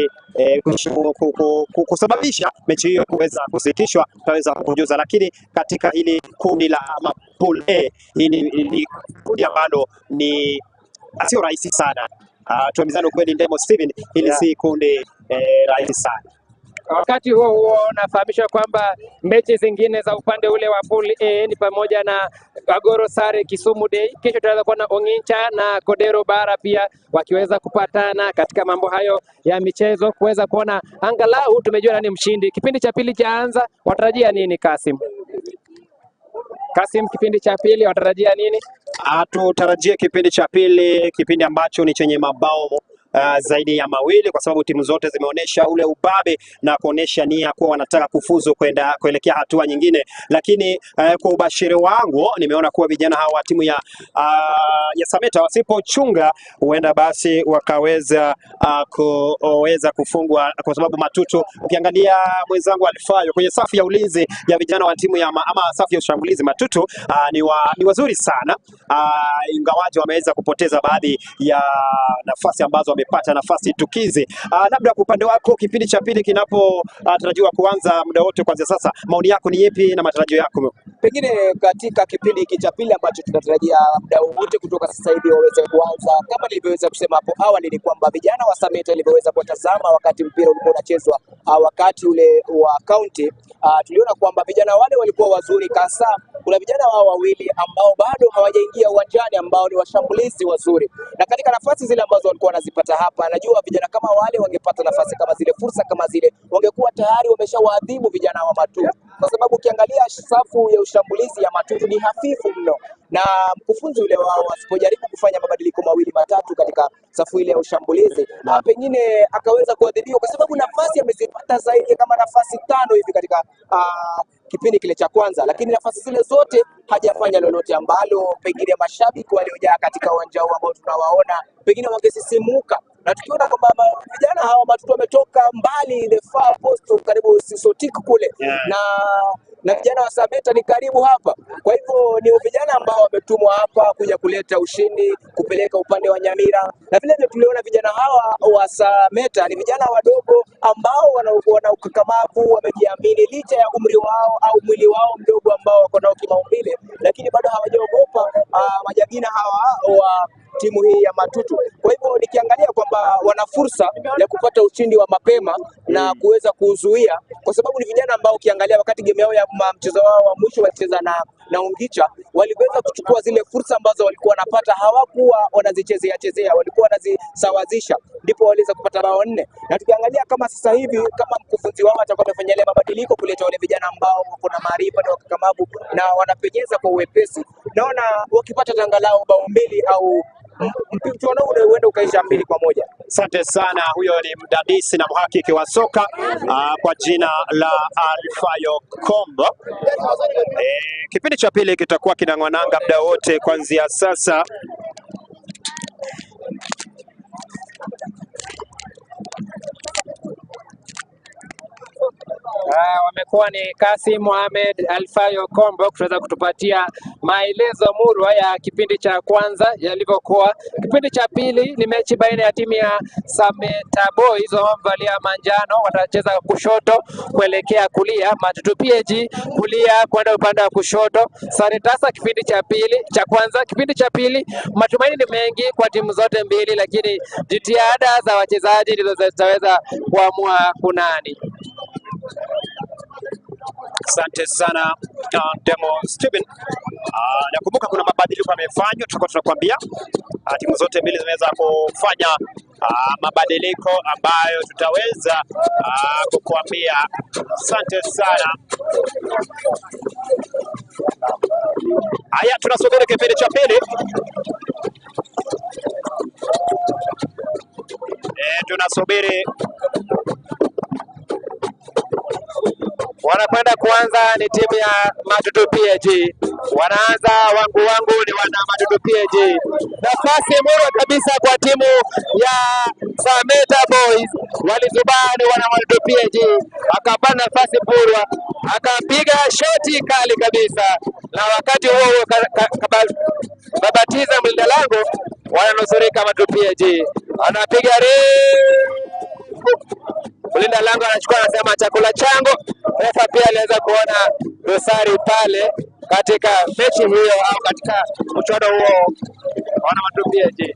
kusababisha mechi hiyo kuweza kusitishwa, tutaweza kujuza, lakini katika hili kundi la ama pool A, hili ni kundi ambalo ni sio rahisi sana. Tuambizane ukweli, Ndemo Steven, hili si kundi rahisi sana. Wakati huo huo nafahamishwa kwamba mechi zingine za upande ule wa pool A ni pamoja na Agoro Sare Kisumu Day. Kesho tutaweza kuona Ongincha na Kodero Bara pia wakiweza kupatana katika mambo hayo ya michezo, kuweza kuona angalau tumejua nani mshindi. Kipindi cha pili chaanza, watarajia nini Kasim? Kasim, kipindi cha pili watarajia nini? Tutarajie kipindi cha pili, kipindi ambacho ni chenye mabao zaidi ya mawili, kwa sababu timu zote zimeonyesha ule ubabe na kuonyesha nia kuwa wanataka kufuzu kwenda kuelekea hatua nyingine, lakini kwa ubashiri wangu nimeona kuwa vijana hawa wa timu ya Sameta wasipochunga huenda basi wakaweza kuweza kufungwa, kwa sababu Matutu, ukiangalia mwenzangu Alfayo kwenye safu ya ulinzi ya vijana wa timu ya ama safu ya ushambulizi Matutu ni wazuri sana ingawaje wameweza kupoteza baadhi ya nafasi ambazo wamepata nafasi tukizi. Labda kwa upande wako kipindi cha pili kinapotarajiwa kuanza muda wote kuanzia sasa, maoni yako ni yepi na matarajio yako? Pengine katika kipindi hiki cha pili ambacho tunatarajia muda wote kutoka sasa hivi waweze kuanza, kama nilivyoweza kusema hapo awali, ni kwamba vijana wa Sameta nilivyoweza kuwatazama wakati mpira ulikuwa unachezwa wakati ule wa county, tuliona kwamba vijana wale walikuwa wazuri hasa. Kuna vijana wao wawili ambao bado hawajaingia uwanjani ambao ni washambulizi wazuri, na katika nafasi zile ambazo walikuwa wanazipata hapa, najua vijana kama wale wangepata nafasi kama zile, fursa kama zile, wangekuwa tayari wameshawaadhibu vijana wa Matutu, kwa sababu ukiangalia safu ya ushambulizi ya Matutu ni hafifu mno, na mkufunzi yule wao asipojaribu kufanya mabadiliko mawili matatu katika safu ile ya ushambulizi, na pengine akaweza kuadhibiwa, kwa sababu nafasi amezipata zaidi kama nafasi 5 hivi katika kipindi kile cha kwanza, lakini nafasi zile zote hajafanya lolote ambalo pengine mashabiki waliojaa katika uwanja huu ambao tunawaona pengine wangesisimuka, na tukiona kwamba vijana hawa Matutu wametoka mbali, the far post karibu Sisotik kule, na vijana wa Sameta ni karibu hapa. Kwa hivyo ni vijana ambao wametumwa hapa kuja kuleta ushindi, kupeleka upande wa Nyamira, na vile vile tuliona vijana hawa wa Sameta ni vijana wadogo ambao wana ukakamavu, wamejiamini licha ya umri wao au mwili wao mdogo ambao wako nao kimaumbile, lakini bado hawajaogopa majagina hawa wa timu hii ya Matutu. Kwa hivyo nikiangalia kwamba wana fursa ya kupata ushindi wa mapema na kuweza kuzuia, kwa sababu ni vijana ambao ukiangalia wakati game yao ya mchezo wao wa mwisho walicheza na Ungicha, waliweza kuchukua zile fursa ambazo walikuwa wanapata, hawakuwa wanazichezea chezea, walikuwa wanazisawazisha, ndipo waliweza kupata bao 4. Na tukiangalia kama sasa hivi kama mkufunzi wao atakuwa amefanya ile mabadiliko kuleta wale vijana ambao wako na maarifa na wakakamavu na wanapenyeza kwa uwepesi, naona wakipata angalau bao 2 au mchuano ule huenda ukaisha 2-1. Asante sana. Huyo ni mdadisi na mhakiki wa soka kwa jina la Alfayo Kombo. Kipindi cha pili kitakuwa kinang'wananga muda wote kuanzia sasa. Wamekuwa ni Kasim Mohamed, Alfayo Kombo kuweza kutupatia maelezo murwa ya kipindi cha kwanza yalivyokuwa. Kipindi cha pili ni mechi baina ya timu ya Sameta Boys wamevalia manjano, watacheza kushoto kuelekea kulia, Matutu PAG kulia kwenda upande wa kushoto. Sare tasa kipindi cha pili cha kwanza. Kipindi cha pili matumaini ni mengi kwa timu zote mbili, lakini jitihada za wachezaji ndizo zitaweza kuamua kunani. Asante sana Demo Steven. Nakumbuka kuna mabadiliko yamefanywa, tutakuwa tunakwambia timu zote mbili zimeweza kufanya mabadiliko ambayo tutaweza kukuambia. Asante sana. Haya, tunasubiri kipindi cha pili. Tunasubiri Wanakwenda kuanza ni timu ya Matutu PAG. Wanaanza wangu wangu ni wana Matutu PAG. Nafasi murwa kabisa kwa timu ya Sameta Boys. Walizubani wana Matutu PAG. Akapata nafasi murwa, akapiga shoti kali kabisa. Na wakati huo huo babatiza mlinda lango, wananusurika Matutu PAG. Anapiga refu. Mlinda lango anachukua, anasema chakula changu. Refa pia aliweza kuona dosari pale katika mechi hiyo au katika mchuano huo wana Matutu PAG.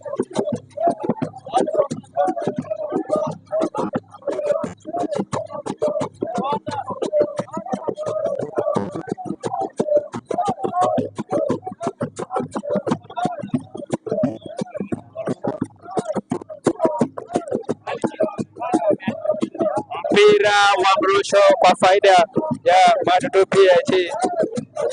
Mpira wa mrusho kwa faida ya Matutu PAG.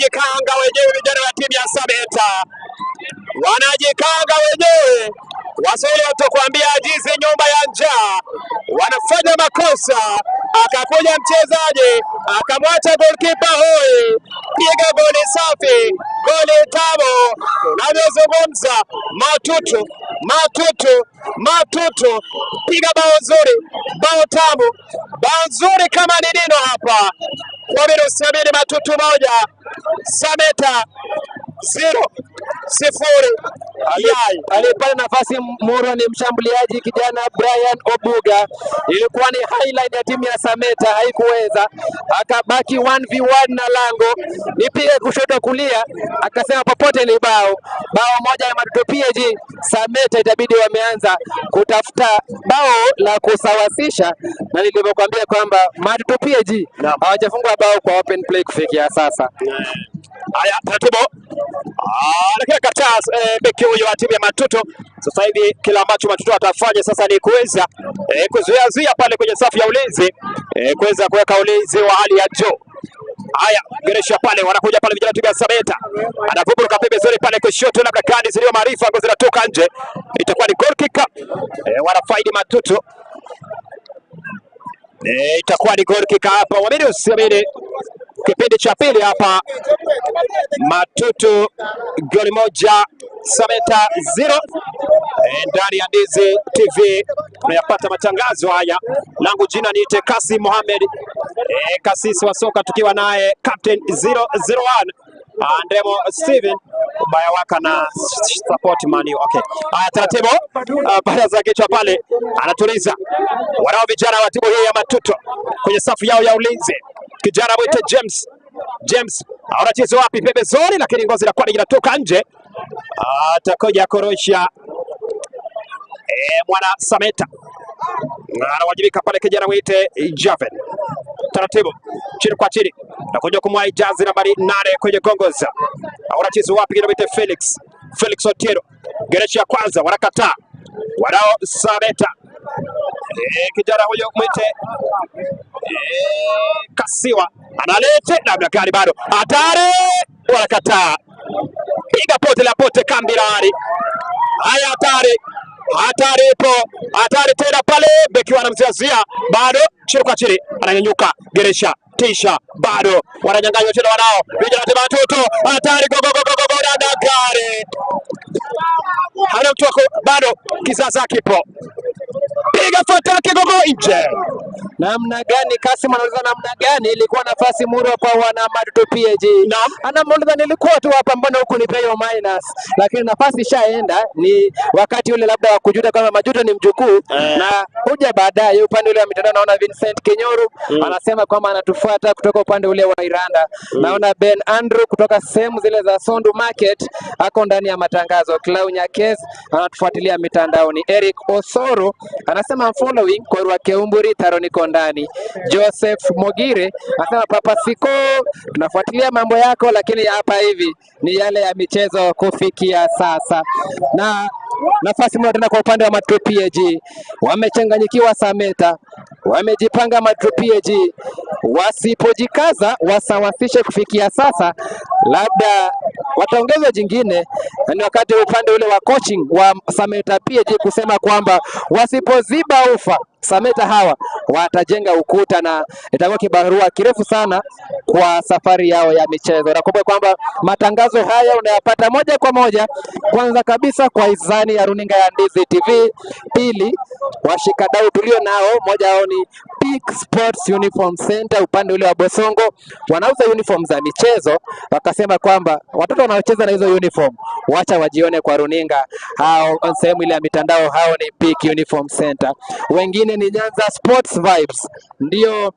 Wanajikanga wenyewe vijana wa timu ya Sameta, wanajikanga wenyewe. Waswahili watakwambia ajizi nyumba ya njaa. Wanafanya makosa, akakuja mchezaji akamwacha goalkeeper hoi, piga goli safi, goli tamu. Tunavyozungumza, Matutu, Matutu, Matutu, piga bao nzuri, bao tamu, bao nzuri kama ni nino hapa. Kwa usiamini, Matutu 1 Sameta 0 0. Aliyepata nafasi murwa ni mshambuliaji kijana Brian Obuga. Ilikuwa ni highlight ya timu ya Sameta, haikuweza, akabaki 1v1 na lango, nipige kushoto kulia, akasema popote ni bao. Bao moja ya Matutu PAG. Sameta itabidi wameanza kutafuta bao la kusawasisha, na nilivyokuambia kwamba Matutu PAG hawajafungwa bao kwa open play kufikia sasa. Haya, taratibu. Lakini kataa beki huyo wa timu ya Matutu. Sasa hivi kila ambacho Matutu atafanya sasa ni kuweza kuzuia pale kwenye safu ya ulinzi, kuweza kuweka ulinzi wa hali ya juu. Haya, geresha pale, wanakuja pale vijana timu ya Sameta. Anavuruga pembezoni pale kushoto, labda kadi ziliyo maarifa ambazo zinatoka nje. Itakuwa ni goal kick. Wanafaidi Matutu. Itakuwa ni goal kick hapa. Waamini usiamini, kipindi cha pili hapa Matutu goli 1 Sameta 0. Ndani ya Ndizi TV tunayapata matangazo haya. Langu jina niite Kasim Mohamed, kasisi wa soka, tukiwa naye Captain 001 Andemo Steven Bayawaka na support man. Okay. Haya, taratibu baada za kichwa pale anatuliza wanao vijana wa timu hii ya Matutu kwenye safu yao ya ulinzi. Kijana mwite James. James anacheza wapi? Pembezoni, lakini ngozi la kwani inatoka nje. Atakoja korosha mwana Sameta anawajibika pale, kijana mwite Javen. Taratibu chini kwa chini nakuja kumwahi jazi nambari 8 kwenye gongoza. Anacheza wapi? Kijana mwite Felix. Felix Otieno. Gereshi ya kwanza wanakataa wanao Sameta. Kijana huyo mwite Kasiwa analete labda gari bado hatari, wanakataa. Piga pote la pote kambilari. Haya, hatari, hatari ipo, hatari tena pale, beki wanamziazia bado, chini kwa chini ananyanyuka, geresha tisha bado wananyang'anywa tena wanao vijana wa Matutu, hatari, go go go go go, dada gari hana mtu wako bado, kizaza kipo, piga fataki gogo nje. Namna gani Kasim anauliza namna gani ilikuwa nafasi murwa kwa wana Matutu PAG. Naam. Anamuuliza nilikuwa tu hapa, mbona huku ni play minus, lakini nafasi ishaenda. Ni wakati ule labda wa kujuta kwamba majuto ni mjukuu na huja baadaye. Upande ule wa mitandao naona Vincent Kinyoru anasema kwamba anatufuata kutoka upande ule wa Iranda. Naona Ben Andrew kutoka sehemu zile za Sondu Market ako ndani ya matangazo. Clau Nyakes anatufuatilia mitandaoni. Eric Osoro anasema I'm following Korwa Keumburi Taro niko ndani. Joseph Mogire anasema Papa Siko, tunafuatilia mambo yako, lakini hapa hivi ni yale ya michezo kufikia sasa. Na nafasi moja tena kwa upande wa Matutu PAG, wamechanganyikiwa Sameta, wamejipanga Matutu PAG, wasipojikaza wasawasishe kufikia sasa, labda wataongezwa jingine. Na ni wakati upande ule wa coaching wa Sameta PAG kusema kwamba wasipoziba ufa Sameta hawa watajenga ukuta na itakuwa kibarua kirefu sana kwa safari yao ya michezo. Nakumbuka kwamba matangazo haya unayapata moja kwa moja, kwanza kabisa kwa hisani ya runinga ya Ndizi TV, pili washikadau tulio nao, moja wao ni Peak Sports Uniform Center upande ule wa Bosongo, wanauza uniform za michezo. Wakasema kwamba watoto wanaocheza na hizo uniform wacha wajione kwa runinga hao, sehemu ile ya mitandao, hao ni Peak Uniform Center. Wengine ni Nyanza Sports Vibes, ndio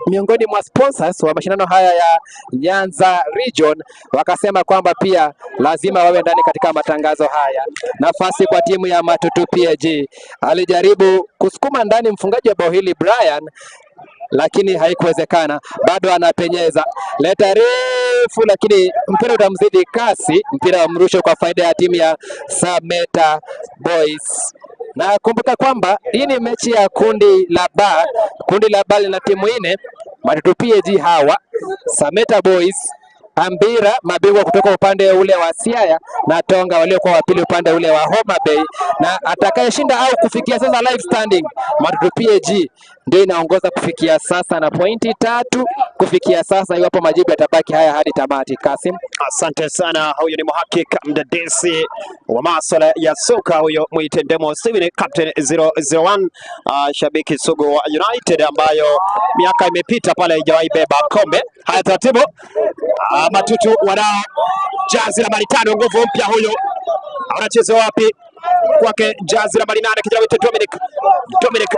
miongoni mwa sponsors wa mashindano haya ya Nyanza Region, wakasema kwamba pia lazima wawe ndani katika matangazo haya. Nafasi kwa timu ya Matutu PAG, alijaribu kusukuma ndani mfungaji wa bao hili Brian, lakini haikuwezekana. Bado anapenyeza, leta refu, lakini mpira utamzidi kasi. Mpira wa mrusho kwa faida ya timu ya Sameta Boys. Na kumbuka kwamba hii ni mechi ya kundi la B. Kundi la B lina timu nne: Matutu PAG hawa, Sameta Boys, Ambira mabingwa kutoka upande ule wa Siaya na Tonga waliokuwa wa pili upande ule wa Homa Bay, na atakayeshinda au kufikia sasa live standing, Matutu PAG ndio inaongoza kufikia sasa na pointi 3 kufikia sasa, iwapo majibu yatabaki haya hadi tamati. Kasim, Asante sana. Huyo ni mhakiki mdadisi wa masuala ya soka huyo, mwite Ndemo Steven, captain 001, shabiki sugu wa United ambayo miaka imepita pale haijawahi beba kombe. Haya, taratibu, Matutu wanao jazi nambari 5, nguvu mpya huyo, anacheza wapi? Kwake jazi nambari 8, kijana wetu Dominic. Dominic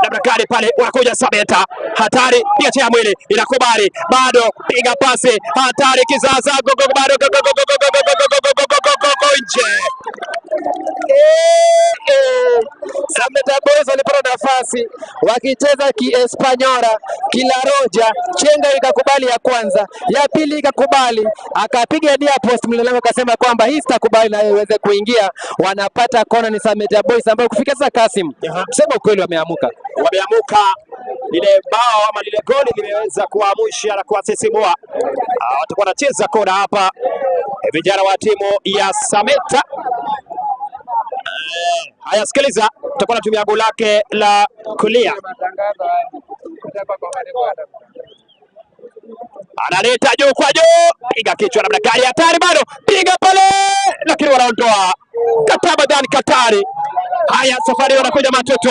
labda gari pale, wanakuja Sameta, hatari, piga chini ya mwili, inakubali bado, piga pasi hatari, kizaza gogo, bado gogo gogo gogo gogo gogo gogo gogo gogo, nje. Sameta Boys walipata nafasi wakicheza kiespanyora kilaroja, chenga ikakubali ya kwanza, ya pili ikakubali, akapiga dia post, mlinda akasema kwamba hii sitakubali na iweze kuingia. Wanapata kona, ni Sameta Boys ambao kufikia sasa, Kasim, sema ukweli, wameamuka, wameamuka. Lile bao ama lile goli limeweza kuamsha na kuwasisimua. Watakuwa wanacheza kona hapa vijana wa timu ya Sameta. Haya, sikiliza, tutakuwa natumia goli lake la kulia, analeta juu kwa juu, piga kichwa namna gani, hatari bado, piga pale, lakini wanaondoa Kataba Dan Katari. Haya, safari wanakuja Matoto,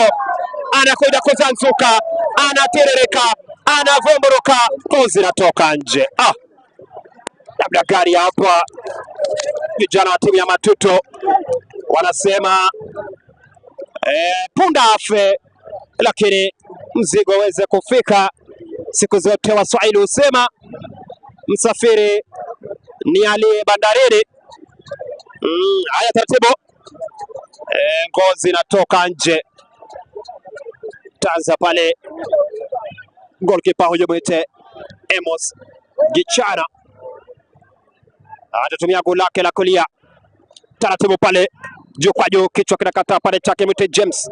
anakuja kuzanzuka, anaterereka, anavumburuka, kozi natoka nje. Labda gari hapa, vijana wa timu ya Matuto wanasema punda afe, lakini mzigo aweze kufika. Siku zote Waswahili husema msafiri ni aliye bandarini. Haya, taratibu, ngozi inatoka nje. Tanza pale goalkeeper huyo mwite Amos Gichana atatumia goli lake la kulia taratibu pale juu kwa juu, kichwa kinakataa pale chake mwite James.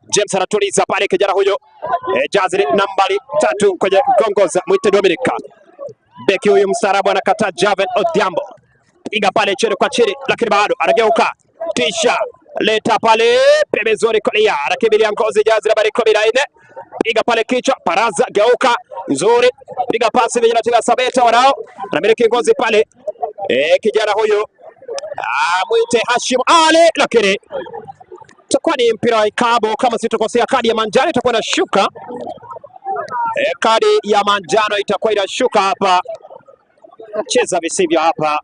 James anatuliza pale kijana huyo, jazi nambari 3 kwenye gongoza mwite Dominica. Beki huyu mstaarabu anakataa Javen Odhiambo, piga pale chini kwa chini, lakini bado anageuka, tisha leta pale pembezoni kulia, anakimbilia ngozi jazi nambari 14, piga pale kichwa, paraza, geuka nzuri, piga pasi vijana timu ya Sameta wanao anamiliki ngozi pale, kijana huyu mwite Hashim Ali, lakini itakuwa ni mpira wa ikabu kama sitokosea. Kadi ya manjano itakuwa inashuka, kadi ya manjano itakuwa inashuka hapa. Cheza visivyo hapa,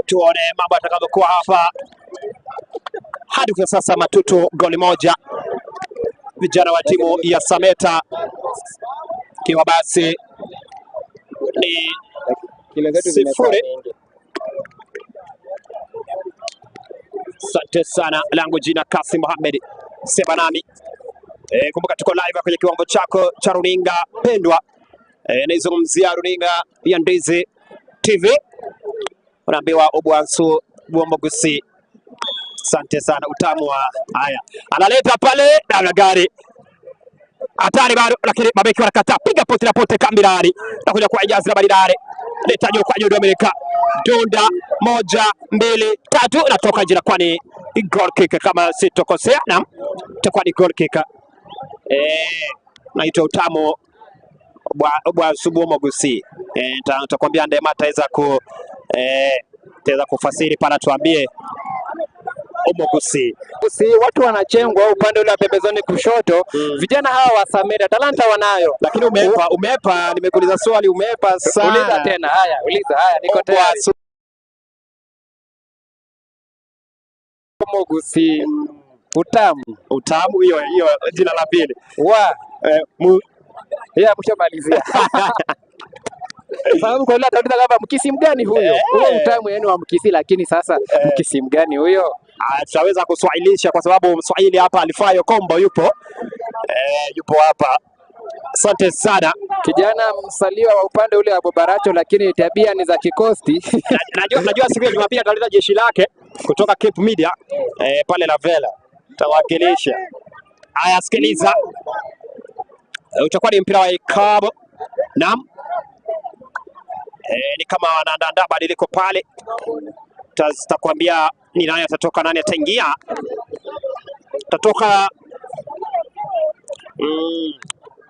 tuone mambo atakavyokuwa hapa. Hadi kwa sasa Matutu goli moja, vijana wa timu ya Sameta, ikiwa basi ni 0. Asante sana, langu jina Kasim Mohamed, sema nami. Kumbuka tuko live kwenye kiwango chako cha runinga pendwa. Naizungumzia runinga ya Ndizi TV. Unaambiwa ubwansu buombogusi. Asante sana, utamu wa haya. Analeta pale na gari hatari bado, lakini mabeki wanakataa. Piga pote na pote kambilari na kuja kwa Ijazi na Baridare. Leta juu kwa juu Dominica. Dunda 1 2 3, natoka nje, kwani goal kick kama sitokosea. Naam, itakuwa ni goal kick. Naitwa utamu bwa Subumo Gusi. Nitakwambia Ndema ataweza ku kufasiri pala, tuambie Omogusi. Si watu wanachengwa upande ule wa pembezoni kushoto. Vijana hawa wa Sameta talanta wanayo. Lakini umepa, nimekuuliza swali, umepa sana. Uliza tena, haya, uliza, haya, niko tayari. Omogusi. Utamu. Utamu, hiyo hiyo jina la pili. Wa yeye ameshamalizia. Sababu kwa yule atauliza kama mkisi mgani huyo? Huo utamu yani wa mkisi, lakini sasa mkisi mgani huyo? Tutaweza kuswahilisha kwa sababu Mswahili hapa Alifayo Kombo yupo. Yupo hapa. Asante sana. Kijana msaliwa wa upande ule wa Bobaracho, lakini tabia ni za kikosti. Najua siku ya Jumapili ataleta jeshi lake kutoka Cape Media, pale La Vela. Tawakilisha. Haya, sikiliza. Utakuwa ni mpira wa ikabu. Naam. Ni kama wanaandaa badiliko pale, tutakwambia ni nani atatoka, nani ataingia. Tatoka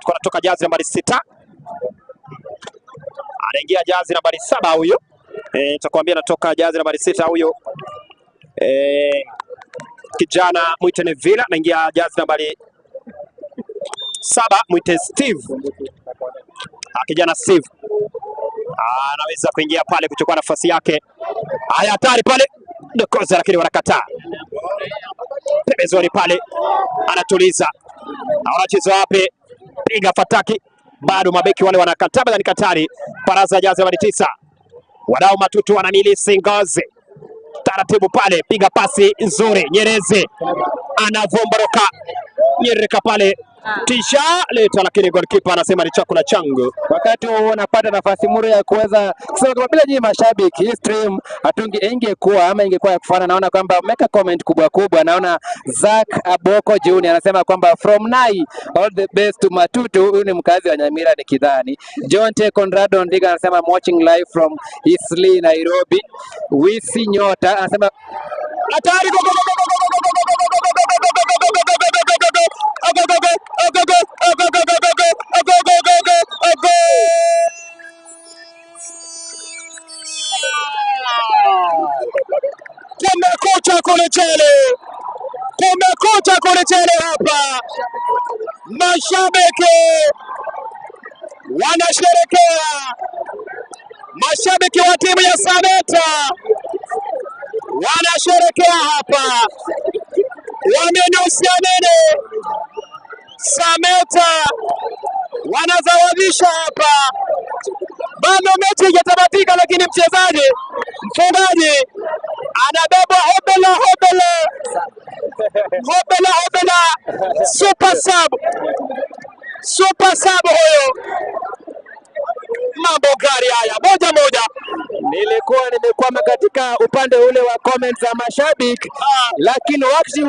natoka jazi nambari 6 anaingia jazi nambari 7 huyo. Nitakwambia natoka jazi nambari 6 huyo. Kijana mwite Neville anaingia jazi nambari 7 mwite Steve. Kijana Steve anaweza kuingia pale kuchukua nafasi yake. Haya, hatari pale Dokoza, lakini wanakataa. Pembezoni pale anatuliza. Anacheza wapi? Piga fataki. Bado mabeki wale wanakataa, bali katari. Baraza jazi nambari 9. Wadau Matutu wanamilisi ngozi. Taratibu pale, piga pasi nzuri. Nyerezi anavomboroka. Nyereka pale. Tisha leta, lakini goalkeeper anasema ni chakula changu. Wakati huo unapata nafasi muru ya kuweza kusema kwamba bila nyinyi mashabiki hii stream hatungi ingekuwa ama ingekuwa ya kufana. Naona kwamba umeka comment kubwa kubwa. Naona Zack Aboko Junior anasema kwamba from Nai all the best to Matutu. Huyu ni mkazi wa Nyamira nikidhani. John T Conrado Ndiga anasema I'm watching live from Eastleigh Nairobi. Wisi Nyota anasema hatari go go go go go go go go go go go go go go go. Kumekucha kule chele, kumekucha kule chele hapa. Mashabiki wanasherekea, mashabiki wa timu ya Sameta wanasherekea hapa, wamenusia nini? Sameta wanazawadisha hapa. Bado mechi haijatamatika, lakini mchezaji mfungaji anabeba hobela hobela hobela hobela, super sub, super sub huyo. Mambo gari haya, moja moja. Nilikuwa nimekwama katika upande ule wa comments za mashabiki, lakini wakati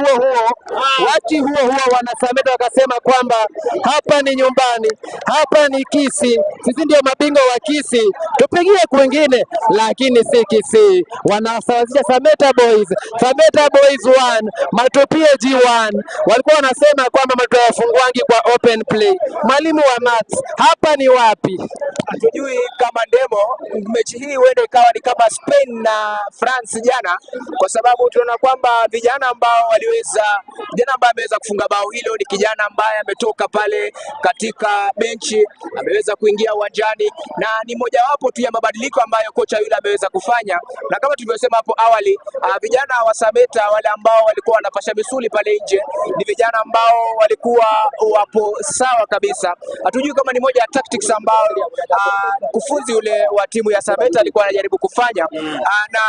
huo wanasameta wakasema kwamba hapa ni nyumbani, hapa ni Kisii, sisi ndio mabingwa wa Kisii, tupigie kwingine, lakini si Kisii. Wanasawazisha Sameta Boys, Sameta Boys 1, Matutu PAG 1. Walikuwa wanasema kwamba Matutu hawafungwangi kwa open play. Mwalimu wa maths, hapa ni wapi? Hatujui kama Ndemo, mechi hii huenda ikawa ni kama Spain na France jana, kwa sababu tunaona kwamba vijana ambao waliweza, kijana ambaye ameweza kufunga bao hilo ni kijana ambaye ametoka pale katika benchi, ameweza kuingia uwanjani na ni mojawapo tu ya mabadiliko ambayo kocha yule ameweza kufanya, na kama tulivyosema hapo awali, vijana wa Sameta wale ambao walikuwa wanapasha misuli pale nje ni vijana ambao walikuwa wapo sawa kabisa. Hatujui kama ni moja ya tactics ambayo mkufunzi yule wa timu ya Sameta alikuwa anajaribu kufanya, na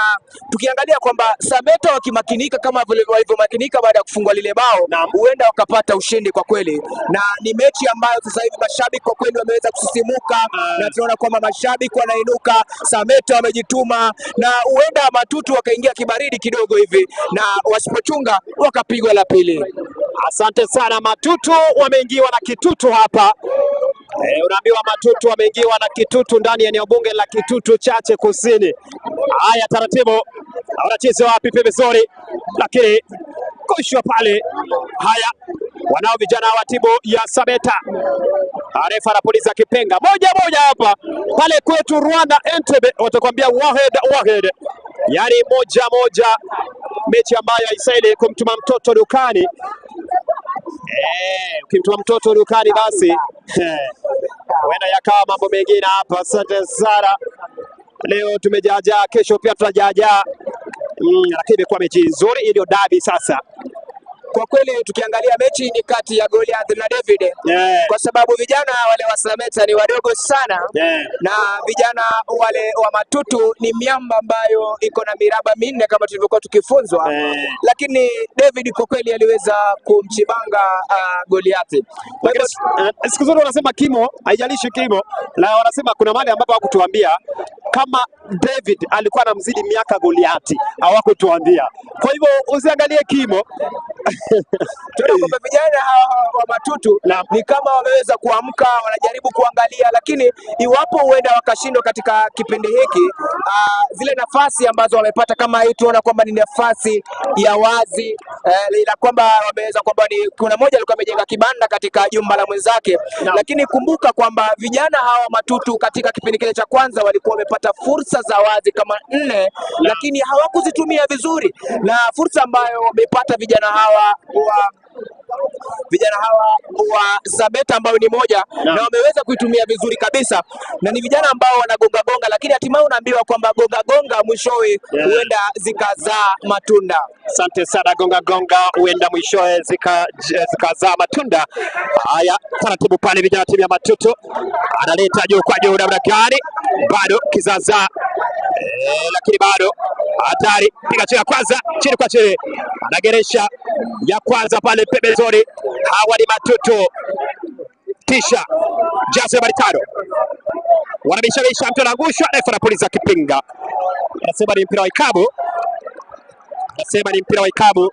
tukiangalia kwamba Sameta wakimakinika kama vile walivyomakinika baada ya kufungwa lile bao, huenda wakapata ushindi kwa kweli, na ni mechi ambayo sasa hivi mashabiki kwa kweli wameweza kusisimuka na tunaona kwamba mashabiki wanainuka, Sameta wamejituma, na huenda Matutu wakaingia kibaridi kidogo hivi, na wasipochunga wakapigwa la pili. Asante sana. Matutu wameingiwa na kitutu hapa. Unaambiwa Matutu wameingiwa na kitutu ndani ya eneo bunge la Kitutu Chache Kusini. Haya, taratibu, wanacheza wapi pembezoni, lakini kushwa pale. Haya, wanao vijana wa timu ya Sameta. Refa anapuliza kipenga moja moja hapa pale kwetu Rwanda Entebbe, watakwambia wahed wahed, yaani moja moja, mechi ambayo haistahili kumtuma mtoto dukani. Ukimtuma mtoto dukani basi huenda yakawa mambo mengine hapa. Asante sana, leo tumejaajaa, kesho pia tutajaajaa. Lakini imekuwa mechi nzuri iliyo dabi sasa. Kwa kweli tukiangalia mechi ni kati ya Goliath na David, kwa sababu vijana wale wa Sameta ni wadogo sana na vijana wale wa Matutu ni miamba ambayo iko na miraba minne kama tulivyokuwa tukifunzwa, lakini David kwa kweli aliweza kumchibanga Goliath. Kwa hivyo Siku zote wanasema kimo haijalishi kimo, na wanasema kuna mahali ambapo hawakutuambia kama David alikuwa anamzidi miaka Goliati, hawakutuambia. Kwa hivyo usiangalie kimo, Tunaona kwamba vijana hawa wa Matutu ni kama wameweza kuamka, wanajaribu kuangalia, lakini iwapo huenda wakashindwa katika kipindi hiki, zile nafasi ambazo wamepata kama hii, tunaona kwamba ni nafasi ya wazi ila kwamba wameweza kwamba ni kuna mmoja alikuwa amejenga kibanda katika jumba la mwenzake, lakini kumbuka kwamba vijana hawa Matutu katika kipindi kile cha kwanza walikuwa wamepata fursa za wazi kama 4, lakini hawakuzitumia vizuri, na fursa ambayo wamepata vijana hawa wa Sameta ambayo ni moja na wameweza kuitumia vizuri kabisa, na ni vijana ambao wanagonga gonga, lakini hatimaye unaambiwa kwamba gonga gonga mwishowe huenda zikazaa matunda. Asante sana, gonga gonga huenda mwishowe zikazaa matunda. Haya, taratibu pale vijana timu ya Matutu analeta juu kwa juu, namna gani? Bado kizaza lakini bado hatari. Piga chini ya kwanza, chini kwa chini, anageresha ya kwanza pale pembezoni. Hawa ni Matutu, kisha jazi nambari 5 wanabishabisha, mtu anaangushwa, refa anapuliza kipinga, anasema ni mpira wa ikabu, anasema ni mpira wa ikabu.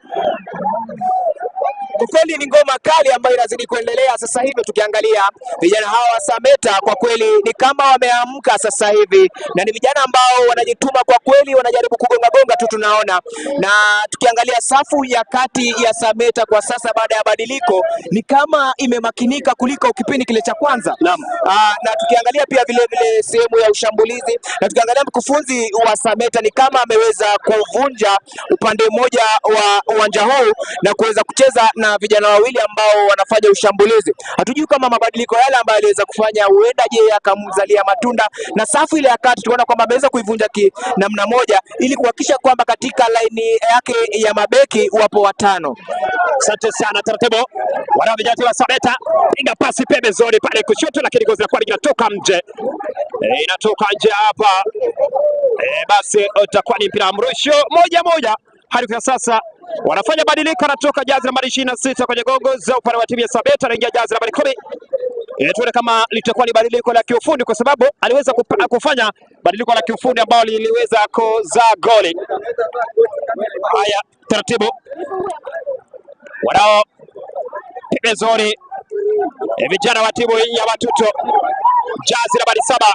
Kwa kweli ni ngoma kali ambayo inazidi kuendelea sasa hivi. Tukiangalia vijana hawa wa Sameta kwa kweli ni kama wameamka sasa hivi, na ni vijana ambao wanajituma kwa kweli, wanajaribu kugonga gonga tu tunaona. Na tukiangalia safu ya kati ya Sameta kwa sasa baada ya badiliko ni kama imemakinika kuliko kipindi kile cha kwanza. Naam. Na tukiangalia pia vile vile sehemu ya ushambulizi, na tukiangalia mkufunzi wa Sameta ni kama ameweza kuvunja upande mmoja wa uwanja huu na kuweza kucheza na vijana wawili ambao wanafanya ushambulizi. Hatujui kama mabadiliko yale ambayo aliweza kufanya huenda je akamzalia matunda, na safu ile ya kati tunaona kwamba ameweza kuivunja namna moja ili kuhakikisha kwamba katika laini yake ya mabeki wapo watano. Asante sana, taratibu wana vijana wa Sameta, piga pasi pembezoni pale kushoto, lakini gozi la inatoka nje, inatoka nje hapa. Basi utakuwa ni mpira mrusho 1-1 hadi kwa sasa. Wanafanya badiliko, anatoka jazi nambari 26 kwenye gogo za upande wa timu ya Sameta, anaingia jazi nambari 10. Tuone kama litakuwa ni badiliko la kiufundi, kwa sababu aliweza kufanya badiliko la kiufundi ambalo liliweza kuzaa goli. Haya, taratibu wanao pembezoni vijana wa timu ya Watoto, jazi nambari 7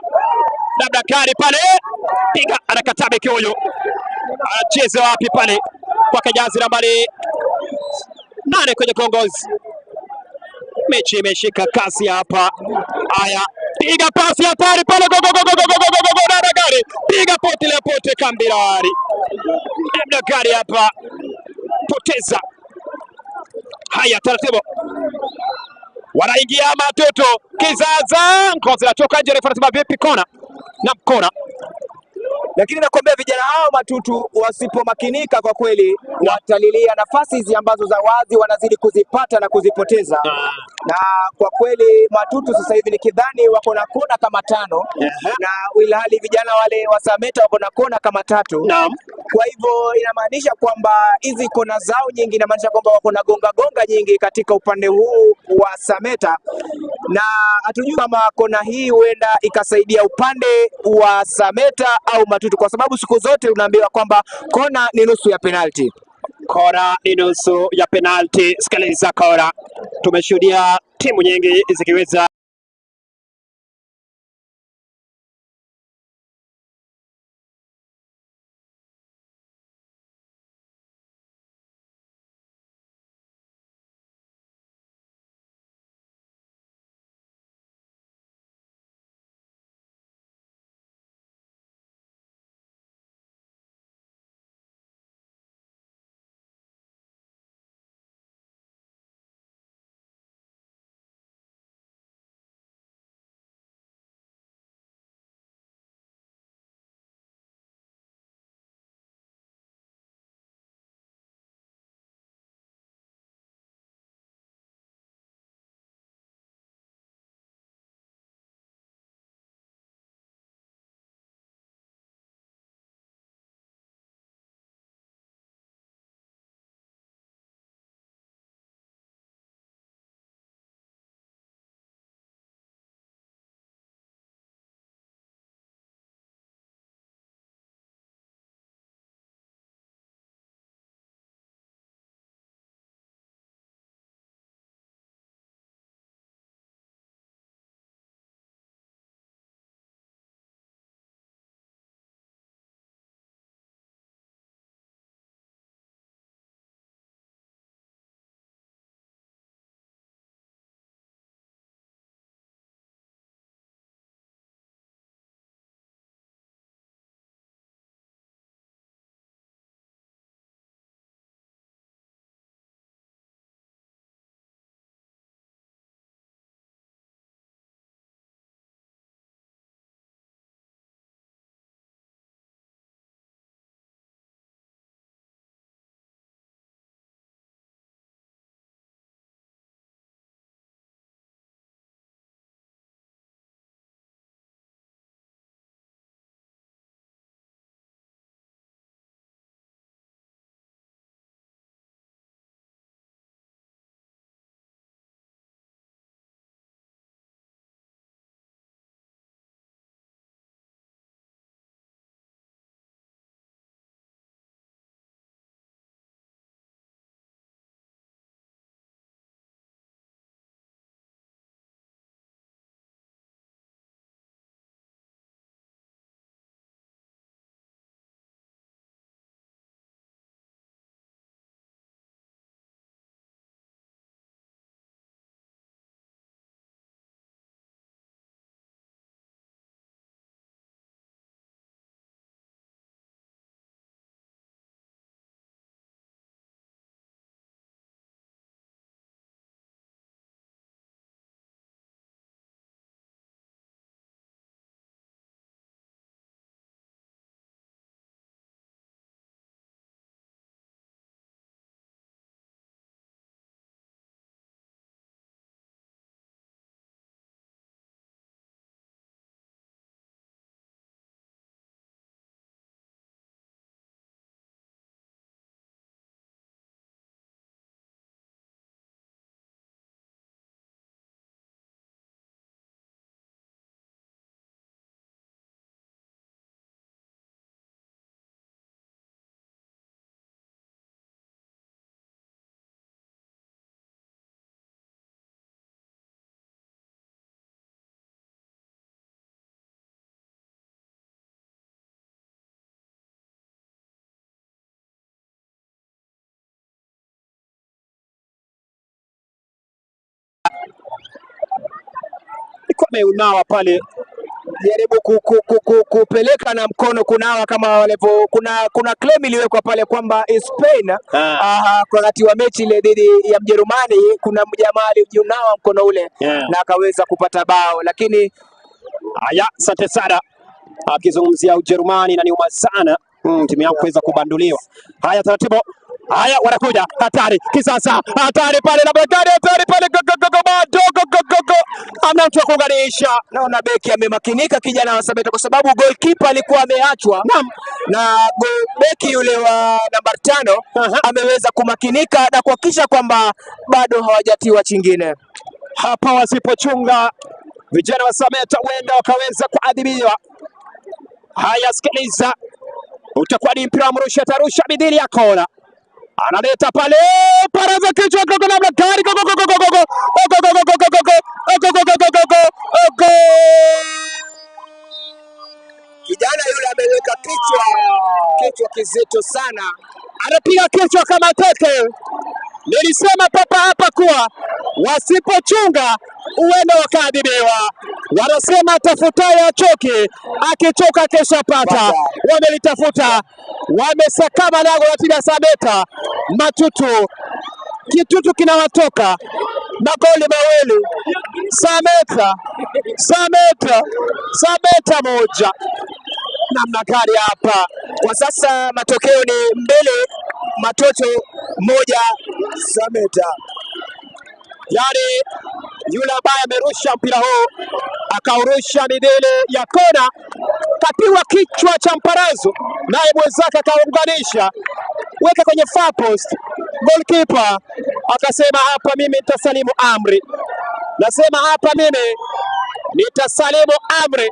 labda gari pale, piga, anakataa beki huyu, anacheza wapi pale kwake jazi nambari 8 kwenye kongozi. Mechi imeshika kasi hapa. Haya, piga pasi hatari pale, go go go go go go go go, go gari, piga pote la pote kambilari, labda gari hapa, poteza. Haya, taratibu wanaingia Matoto, kizaza ngozi natoka nje, refa anasema vipi, kona na mkona. Lakini nakwambia vijana hao Matutu wasipomakinika kwa kweli watalilia nafasi hizi ambazo za wazi wanazidi kuzipata na kuzipoteza. Na kwa kweli Matutu sasa hivi nikidhani wako na kona kama 5, na ilhali vijana wale wa Sameta wako na kona kama 3. Naam. Kwa hivyo inamaanisha kwamba hizi kona zao nyingi, inamaanisha kwamba wako na gonga gonga nyingi katika upande huu wa Sameta, na hatujui kama kona hii huenda ikasaidia upande wa Sameta au Matutu, kwa sababu siku zote unaambiwa kwamba kona ni nusu ya penalti. Kona ni nusu ya penalti. Sikiliza kona, tumeshuhudia timu nyingi zikiweza Ameunawa pale, jaribu kupeleka na mkono kunawa kama walivyo. Kuna claim iliwekwa pale kwamba Spain wakati wa mechi ile dhidi ya Mjerumani kuna mjamaa alijunawa mkono ule na akaweza kupata bao, lakini haya, asante sana. Akizungumzia Ujerumani na niuma sana timu yao kuweza kubanduliwa. Haya, taratibu. Haya, wanakuja hatari kisasa, hatari pale na Bakari, hatari pale, go go go go, bado go go go go, amna mtu wa kuunganisha. Naona beki amemakinika kijana wa Sameta kwa sababu goalkeeper alikuwa ameachwa. Naam. Na beki yule wa namba 5 ameweza kumakinika na kuhakikisha kwamba bado hawajatiwa chingine. Hapa wasipochunga vijana wa Sameta huenda wakaweza kuadhibiwa. Haya, sikiliza, utakuwa ni mpira wa mrusha, atarusha bidili ya kona, analeta pale paraza kichwa go go namna gani? Go go go go go go go go go go go go go go go go go go. Kijana yule ameweka kichwa kizito sana, anapiga kichwa kama teke. Nilisema papa hapa kuwa wasipochunga huenda wakaadhibiwa. Wanasema tafutaye achoki, akichoka kesha pata. Wamelitafuta, wamesakama lango la timu ya Sameta. Matutu, kitutu kinawatoka, magoli mawili. Sameta, Sameta, Sameta moja. Namna gani hapa kwa sasa? Matokeo ni 2 Matoto 1 Sameta. Yaani yule ambaye amerusha mpira huu akaurusha midele ya kona, kapiwa kichwa cha mparazo, naye mwenzake akaunganisha, weka kwenye far post. Goalkeeper akasema hapa mimi nitasalimu amri, nasema hapa mimi nitasalimu amri.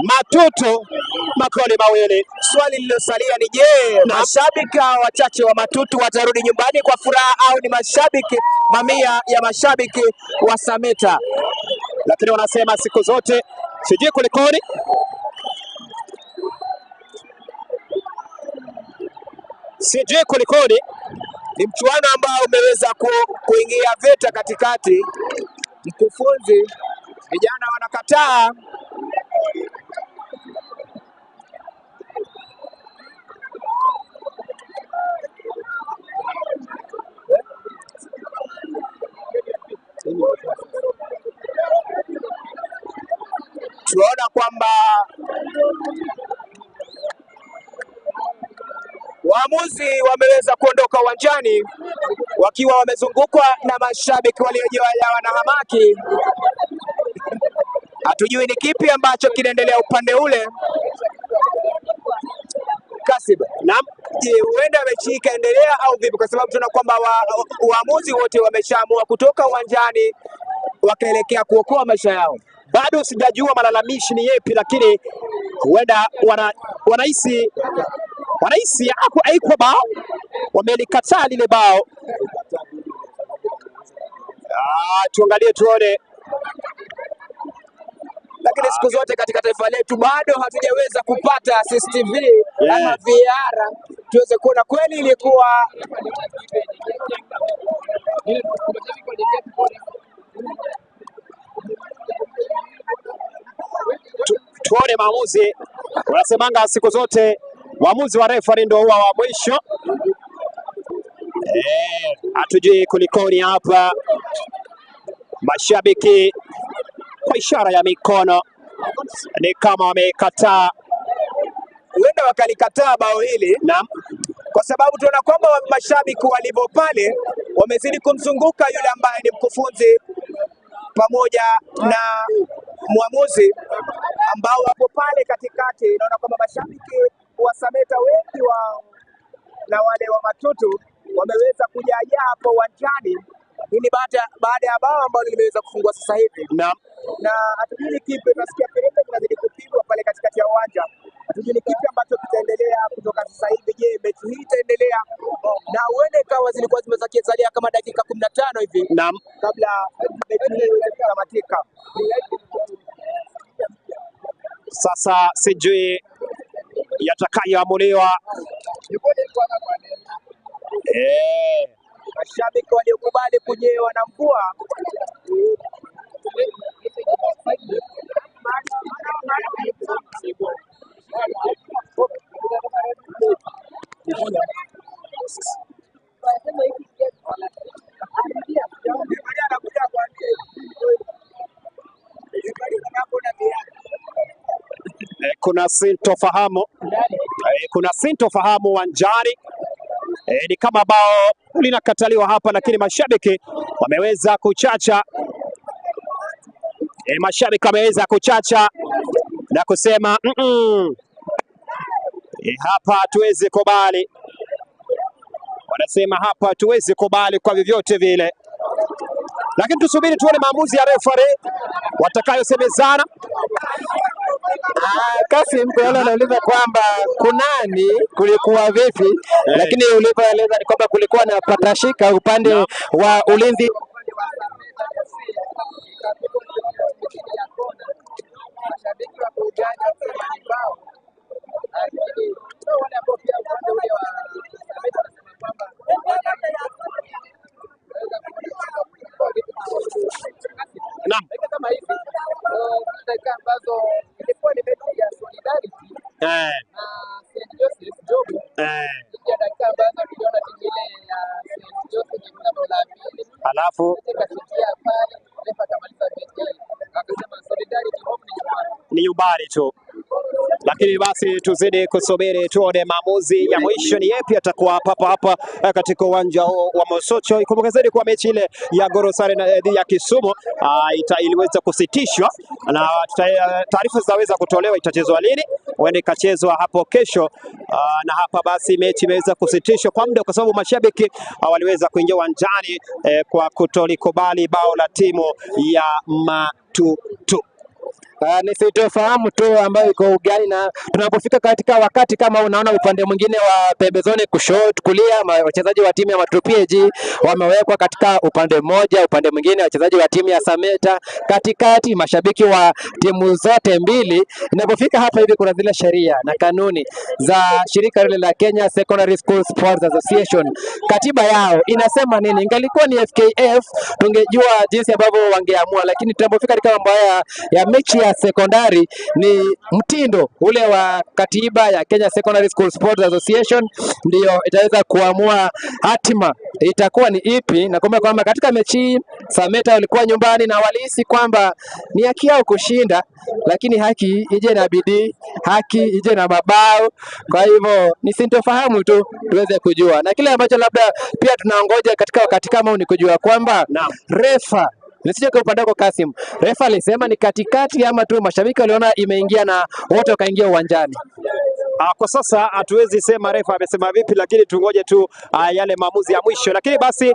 Matutu magoli mawili. Swali lililosalia ni je, mashabiki wachache wa Matutu watarudi nyumbani kwa furaha au ni mashabiki mamia ya mashabiki wa Sameta? Lakini wanasema siku zote, sijui kulikoni. Sijui kulikoni. Ni mchuano ambao umeweza kuingia vita katikati. Mkufunzi, vijana wanakataa. Tunaona kwamba waamuzi wameweza kuondoka uwanjani wakiwa wamezungukwa na mashabiki waliojawa na hamaki. Hatujui ni kipi ambacho kinaendelea upande ule. Kasib, Naam. Je, huenda mechi ikaendelea au vipi? Kwa sababu tunaona kwamba waamuzi wote wameshaamua kutoka uwanjani wakaelekea kuokoa maisha yao. Bado sijajua malalamishi ni yepi, lakini huenda wanahisi haikuwa bao, wamelikataa lile bao. Tuangalie tuone. Lakini siku zote katika taifa letu bado hatujaweza kupata CCTV ama VR tuweze kuona kweli ilikuwa. Tuone maamuzi. Wanasemanga siku zote waamuzi wa referee ndio huwa wa mwisho. Hatujui kulikoni hapa. Mashabiki kwa ishara ya mikono ni kama wamekataa. Huenda wakalikataa bao hili. Naam. Kwa sababu tunaona kwamba mashabiki walivyo pale wamezidi kumzunguka yule ambaye ni mkufunzi pamoja na mwamuzi ambao wapo pale katikati. Naona kwamba mashabiki wa Sameta wengi wa na wale wa Matutu wameweza kujaajaa hapo uwanjani. Hii ni baada ya bao ambalo limeweza kufungwa sasa hivi. Naam. Na hatujui kipi, tunasikia firimbi zinazidi kupigwa pale katikati ya uwanja. Hatujui ni kipi ambacho kitaendelea kutoka sasa hivi. Je, mechi hii itaendelea? Na huenda ikawa zilikuwa zimesalia kama dakika 15 hivi. Naam. Kabla mechi hii iweze kutamatika. Sasa sijui yatakayoamuliwa. Mashabiki waliokubali kunyewa na mvua. Kuna sintofahamu, kuna sintofahamu uwanjani. Ni kama bao linakataliwa hapa, lakini mashabiki wameweza kuchacha. Mashabiki wameweza kuchacha na kusema hapa hatuwezi kubali. Wanasema hapa hatuwezi kubali kwa vyovyote vile, lakini tusubiri tuone maamuzi ya referee watakayosemezana. Kasim, kwa yale anauliza kwamba kunani, kulikuwa vipi, lakini ulivyoeleza ni kwamba kulikuwa na patashika upande wa ulinzi. Naam. Kama hivi dakika ambazo ilikuwa ni mechi ya Solidarity na St Joseph Jobu, ya dakika ambazo tuliona timu ile ya St Joseph imefunga bao la pili, Alafu ikafikia pale refa akamaliza mechi akasema Solidarity home ni nyumbani. Ni nyumbani tu, lakini basi tuzidi kusubiri tuone maamuzi ya mwisho ni yepi atakuwa hapa hapa katika uwanja wa Mosocho. Ikumbuke zaidi kuwa mechi ile ya Gorosare na dhidi ya Kisumu iliweza kusitishwa na taarifa zitaweza kutolewa itachezwa lini, huenda ikachezwa hapo kesho. Na hapa basi mechi imeweza kusitishwa kwa muda kwa sababu mashabiki waliweza kuingia uwanjani kwa kutolikubali bao la timu ya Matutu. Ni sitofahamu tu ambayo iko ugani, na tunapofika katika wakati kama unaona upande mwingine wa pembezoni kushoto kulia, wachezaji wa timu ya Matutu PAG wamewekwa katika upande mmoja, upande mwingine wachezaji wa timu ya Sameta, katikati mashabiki wa timu zote mbili. Inapofika hapa hivi kuna zile sheria na kanuni za shirika lile la Kenya Secondary School Sports Association, katiba yao inasema nini? Ingalikuwa ni FKF tungejua jinsi ambavyo wangeamua, lakini tunapofika katika mambo haya ya mechi ya sekondari ni mtindo ule wa katiba ya Kenya Secondary School Sports Association ndiyo itaweza kuamua hatima itakuwa ni ipi. Na kumbe kwamba katika mechi hii Sameta walikuwa nyumbani na walihisi kwamba ni haki yao kushinda, lakini haki ije na bidii, haki ije na mabao. Kwa hivyo ni sintofahamu tu tuweze kujua, na kile ambacho labda pia tunaongoja katika wakati kama huu ni kujua kwamba refa, nisije kwa upande wako Kasim, refa alisema ni katikati ama tu mashabiki waliona imeingia na wote wakaingia uwanjani? Kwa sasa hatuwezi sema refa amesema vipi, lakini tungoje tu yale maamuzi ya mwisho. Lakini basi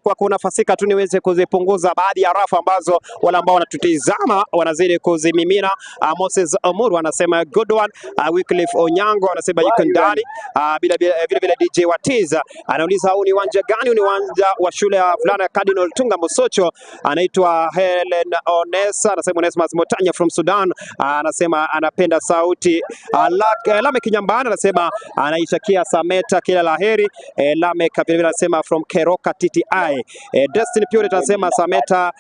kwa kunafasika tu niweze kuzipunguza baadhi ya rafa ambazo wale ambao wanatutizama wanazidi kuzimimina. Moses Omuru anasema good one. Wycliffe Onyango anasema yuko ndani. Bila vile vile DJ Watiza anauliza huu ni uwanja gani? Huu ni uwanja wa shule ya vulana Cardinal Tunga Mosocho. Anaitwa Helen Onesa anasema Onesmus Motanya from Sudan anasema anapenda sauti. Lamek Nyambana anasema anaishakia Sameta kila laheri. Lamek vile vile anasema from Keroka TTI. Destiny Purity anasema Sameta,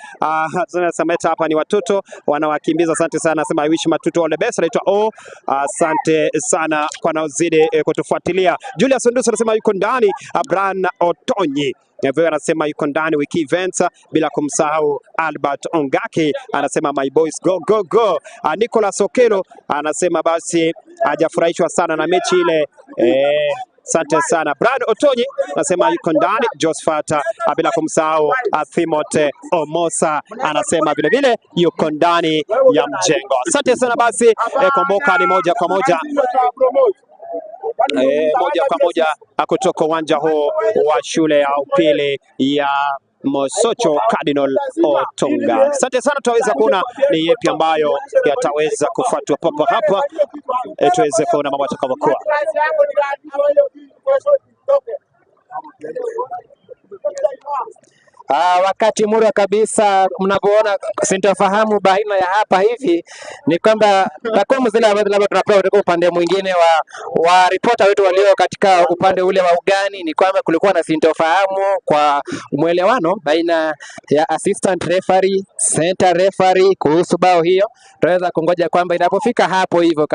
Sameta hapa ni watoto wanawakimbiza. Asante sana, anasema I wish Matutu all the best. Anaitwa O. Asante sana kwa naozidi kutufuatilia. Julius Ndusu anasema yuko ndani. Abraham Otonyi Vile anasema yuko ndani Wiki Events, bila kumsahau Albert Ongaki anasema my boys go go go. Nicolas Okelo anasema basi hajafurahishwa sana na mechi ile. Asante sana Brad Otonyi anasema yuko ndani. Josephat, bila kumsahau Timote Omosa anasema vile vile yuko ndani ya mjengo. Asante sana basi, kumbuka ni moja kwa moja moja kwa moja kutoka uwanja huu wa shule ya upili ya Mosocho Cardinal Otunga. Asante sana, tutaweza kuona ni yepi ambayo yataweza kufuatwa papa hapa, tuweze kuona mambo yatakavyokuwa. Wakati murwa kabisa mnavyoona sintofahamu baina ya hapa hivi ni kwamba takwimu zile ambazo labda tunapewa kutoka upande mwingine wa ripota wetu walio katika upande ule wa ugani ni kwamba kulikuwa na sintofahamu kwa mwelewano baina ya assistant referee, center referee kuhusu bao hiyo. Tunaweza kungoja kwamba inapofika hapo hivyo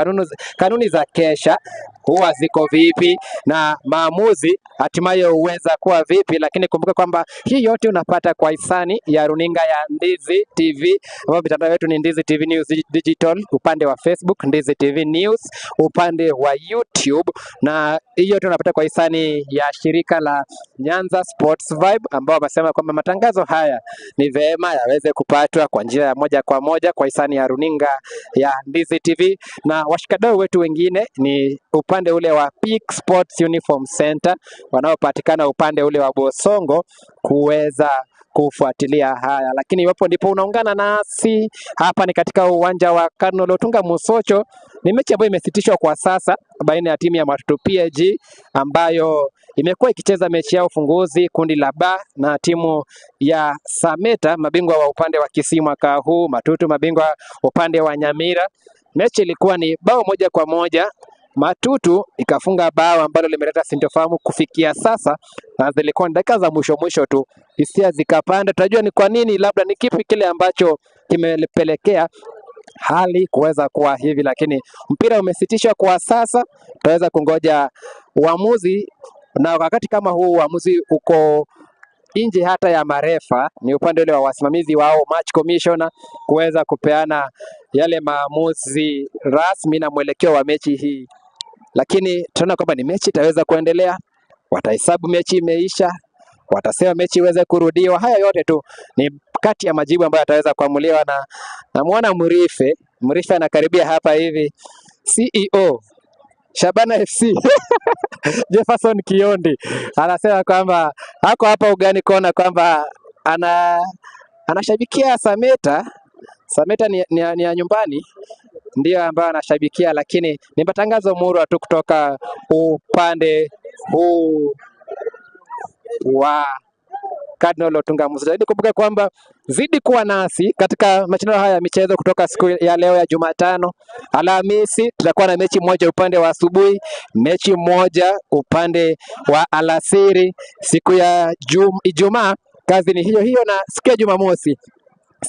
kanuni za kesha huwa ziko vipi na maamuzi hatimaye huweza kuwa vipi, lakini kumbuka kwamba hii yote unapata kwa hisani ya runinga ya Ndizi TV, ambapo mitandao yetu ni Ndizi TV News Digital upande wa Facebook, Ndizi TV News upande wa YouTube, na hii yote unapata kwa hisani ya shirika la Nyanza Sports Vibe, ambao wamesema kwamba matangazo haya ni vema yaweze kupatwa kwa njia ya moja kwa moja kwa hisani ya runinga ya Ndizi TV, na washikadau wetu wengine ni upande ule wa Peak Sports Uniform Center wanaopatikana upande ule wa Bosongo kuweza kufuatilia haya. Lakini iwapo ndipo unaungana nasi hapa, ni katika uwanja wa Cardinal Otunga Musocho. Ni mechi ambayo imesitishwa kwa sasa baina ya timu ya Matutu PAG ambayo imekuwa ikicheza mechi yao funguzi kundi la B na timu ya Sameta, mabingwa wa upande wa Kisii mwaka huu, Matutu mabingwa upande wa Nyamira. Mechi ilikuwa ni bao 1-1. Matutu ikafunga bao ambalo limeleta sintofahamu kufikia sasa, na zilikuwa ni dakika za mwisho mwisho tu, hisia zikapanda. Tutajua ni kwa nini, labda ni kipi kile ambacho kimepelekea hali kuweza kuwa hivi, lakini mpira umesitishwa kwa sasa. Tutaweza kungoja uamuzi, na wakati kama huu uamuzi uko nje hata ya marefa, ni upande ule wa wasimamizi wao match commissioner kuweza kupeana yale maamuzi rasmi na mwelekeo wa mechi hii. Lakini tunaona kwamba ni mechi itaweza kuendelea, watahesabu mechi imeisha, watasema mechi iweze kurudiwa. Haya yote tu ni kati ya majibu ambayo yataweza kuamuliwa na namuona Mrife. Mrife anakaribia hapa hivi, CEO Shabana FC Jefferson Kiondi anasema kwamba ako hapa ugani kona kwamba anashabikia Sameta. Sameta ni ya nyumbani ndiyo ambayo anashabikia, lakini ni matangazo murwa tu kutoka upande huu wa Cardinal Otunga Musocho. Lakini kumbuka kwamba zidi kuwa nasi katika mashindano haya ya michezo kutoka siku ya leo ya Jumatano. Alhamisi tutakuwa na mechi moja upande wa asubuhi, mechi moja upande wa alasiri. Siku ya Ijumaa kazi ni hiyo hiyo, na siku ya Jumamosi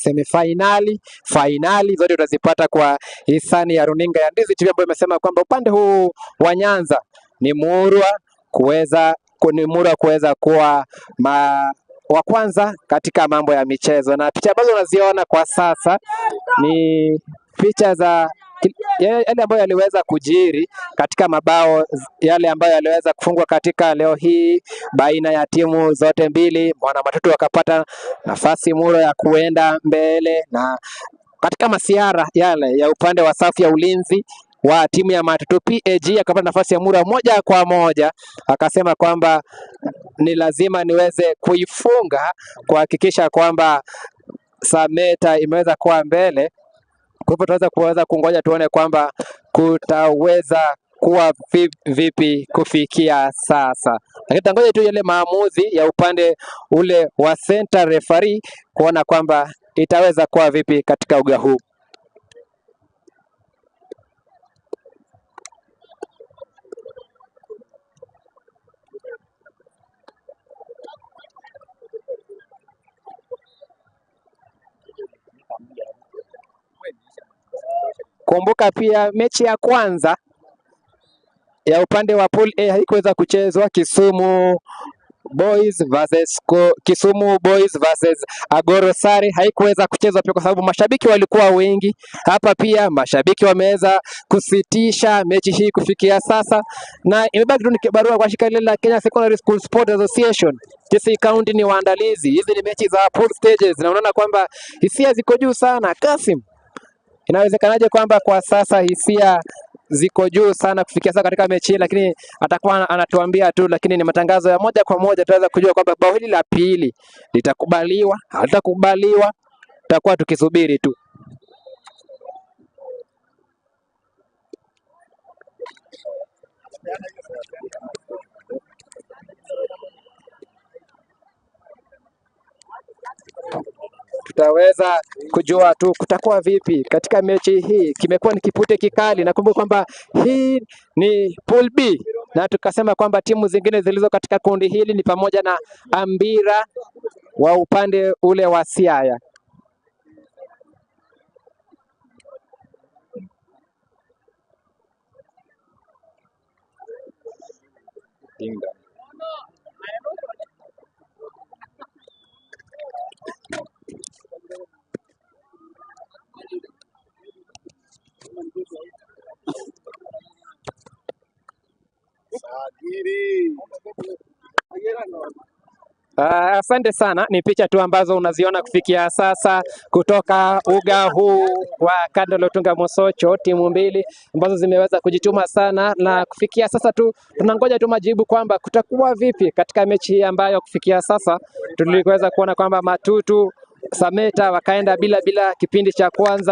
semifinali, fainali zote utazipata kwa hisani ya runinga ya Ndizi TV ambayo imesema kwamba upande huu wa Nyanza ni murwa kuweza kuwa wa kwanza katika mambo ya michezo. Na picha ambazo unaziona kwa sasa ni picha za yale ambayo yaliweza kujiri katika mabao yale ambayo yaliweza kufungwa katika leo hii baina ya timu zote mbili. Mwana Matutu wakapata nafasi muro ya kuenda mbele, na katika masiara yale ya upande wa safu ya ulinzi wa timu ya Matutu PAG akapata nafasi ya mura 1-1, akasema kwamba ni lazima niweze kuifunga kuhakikisha kwamba Sameta imeweza kuwa mbele. Kwa hivyo tunaweza kuweza kungoja tuone kwamba kutaweza kuwa vipi kufikia sasa, lakini tangoja tu yale maamuzi ya upande ule wa center referee kuona kwamba itaweza kuwa vipi katika uga huu. Kumbuka pia mechi ya kwanza ya upande wa pool A haikuweza kuchezwa, Kisumu Boys versus Agoro Sare haikuweza kuchezwa pia kwa sababu mashabiki walikuwa wengi. Hapa pia mashabiki wameweza kusitisha mechi hii kufikia sasa, na imebaki tu ni kibarua kwa shirika la Kenya Secondary School Sport Association. Kisii County ni waandalizi. Hizi ni mechi za pool stages na unaona kwamba hisia ziko juu sana. Kasim, inawezekanaje kwamba kwa sasa hisia ziko juu sana kufikia sasa katika mechi hii? Lakini atakuwa anatuambia tu, lakini ni matangazo ya moja kwa moja, tutaweza kujua kwamba bao hili la pili litakubaliwa, halitakubaliwa. Tutakuwa tukisubiri tu. Tutaweza kujua tu kutakuwa vipi katika mechi hii. Kimekuwa ni kipute kikali. Nakumbuka kwamba hii ni Pool B na tukasema kwamba timu zingine zilizo katika kundi hili ni pamoja na Ambira wa upande ule wa Siaya. Asante sana. Ni picha tu ambazo unaziona kufikia sasa kutoka uga huu wa Kandolo Otunga Mosocho, timu mbili ambazo zimeweza kujituma sana, na kufikia sasa tu tunangoja tu majibu kwamba kutakuwa vipi katika mechi hii ambayo kufikia sasa tuliweza kuona kwamba Matutu Sameta wakaenda bila bila kipindi cha kwanza.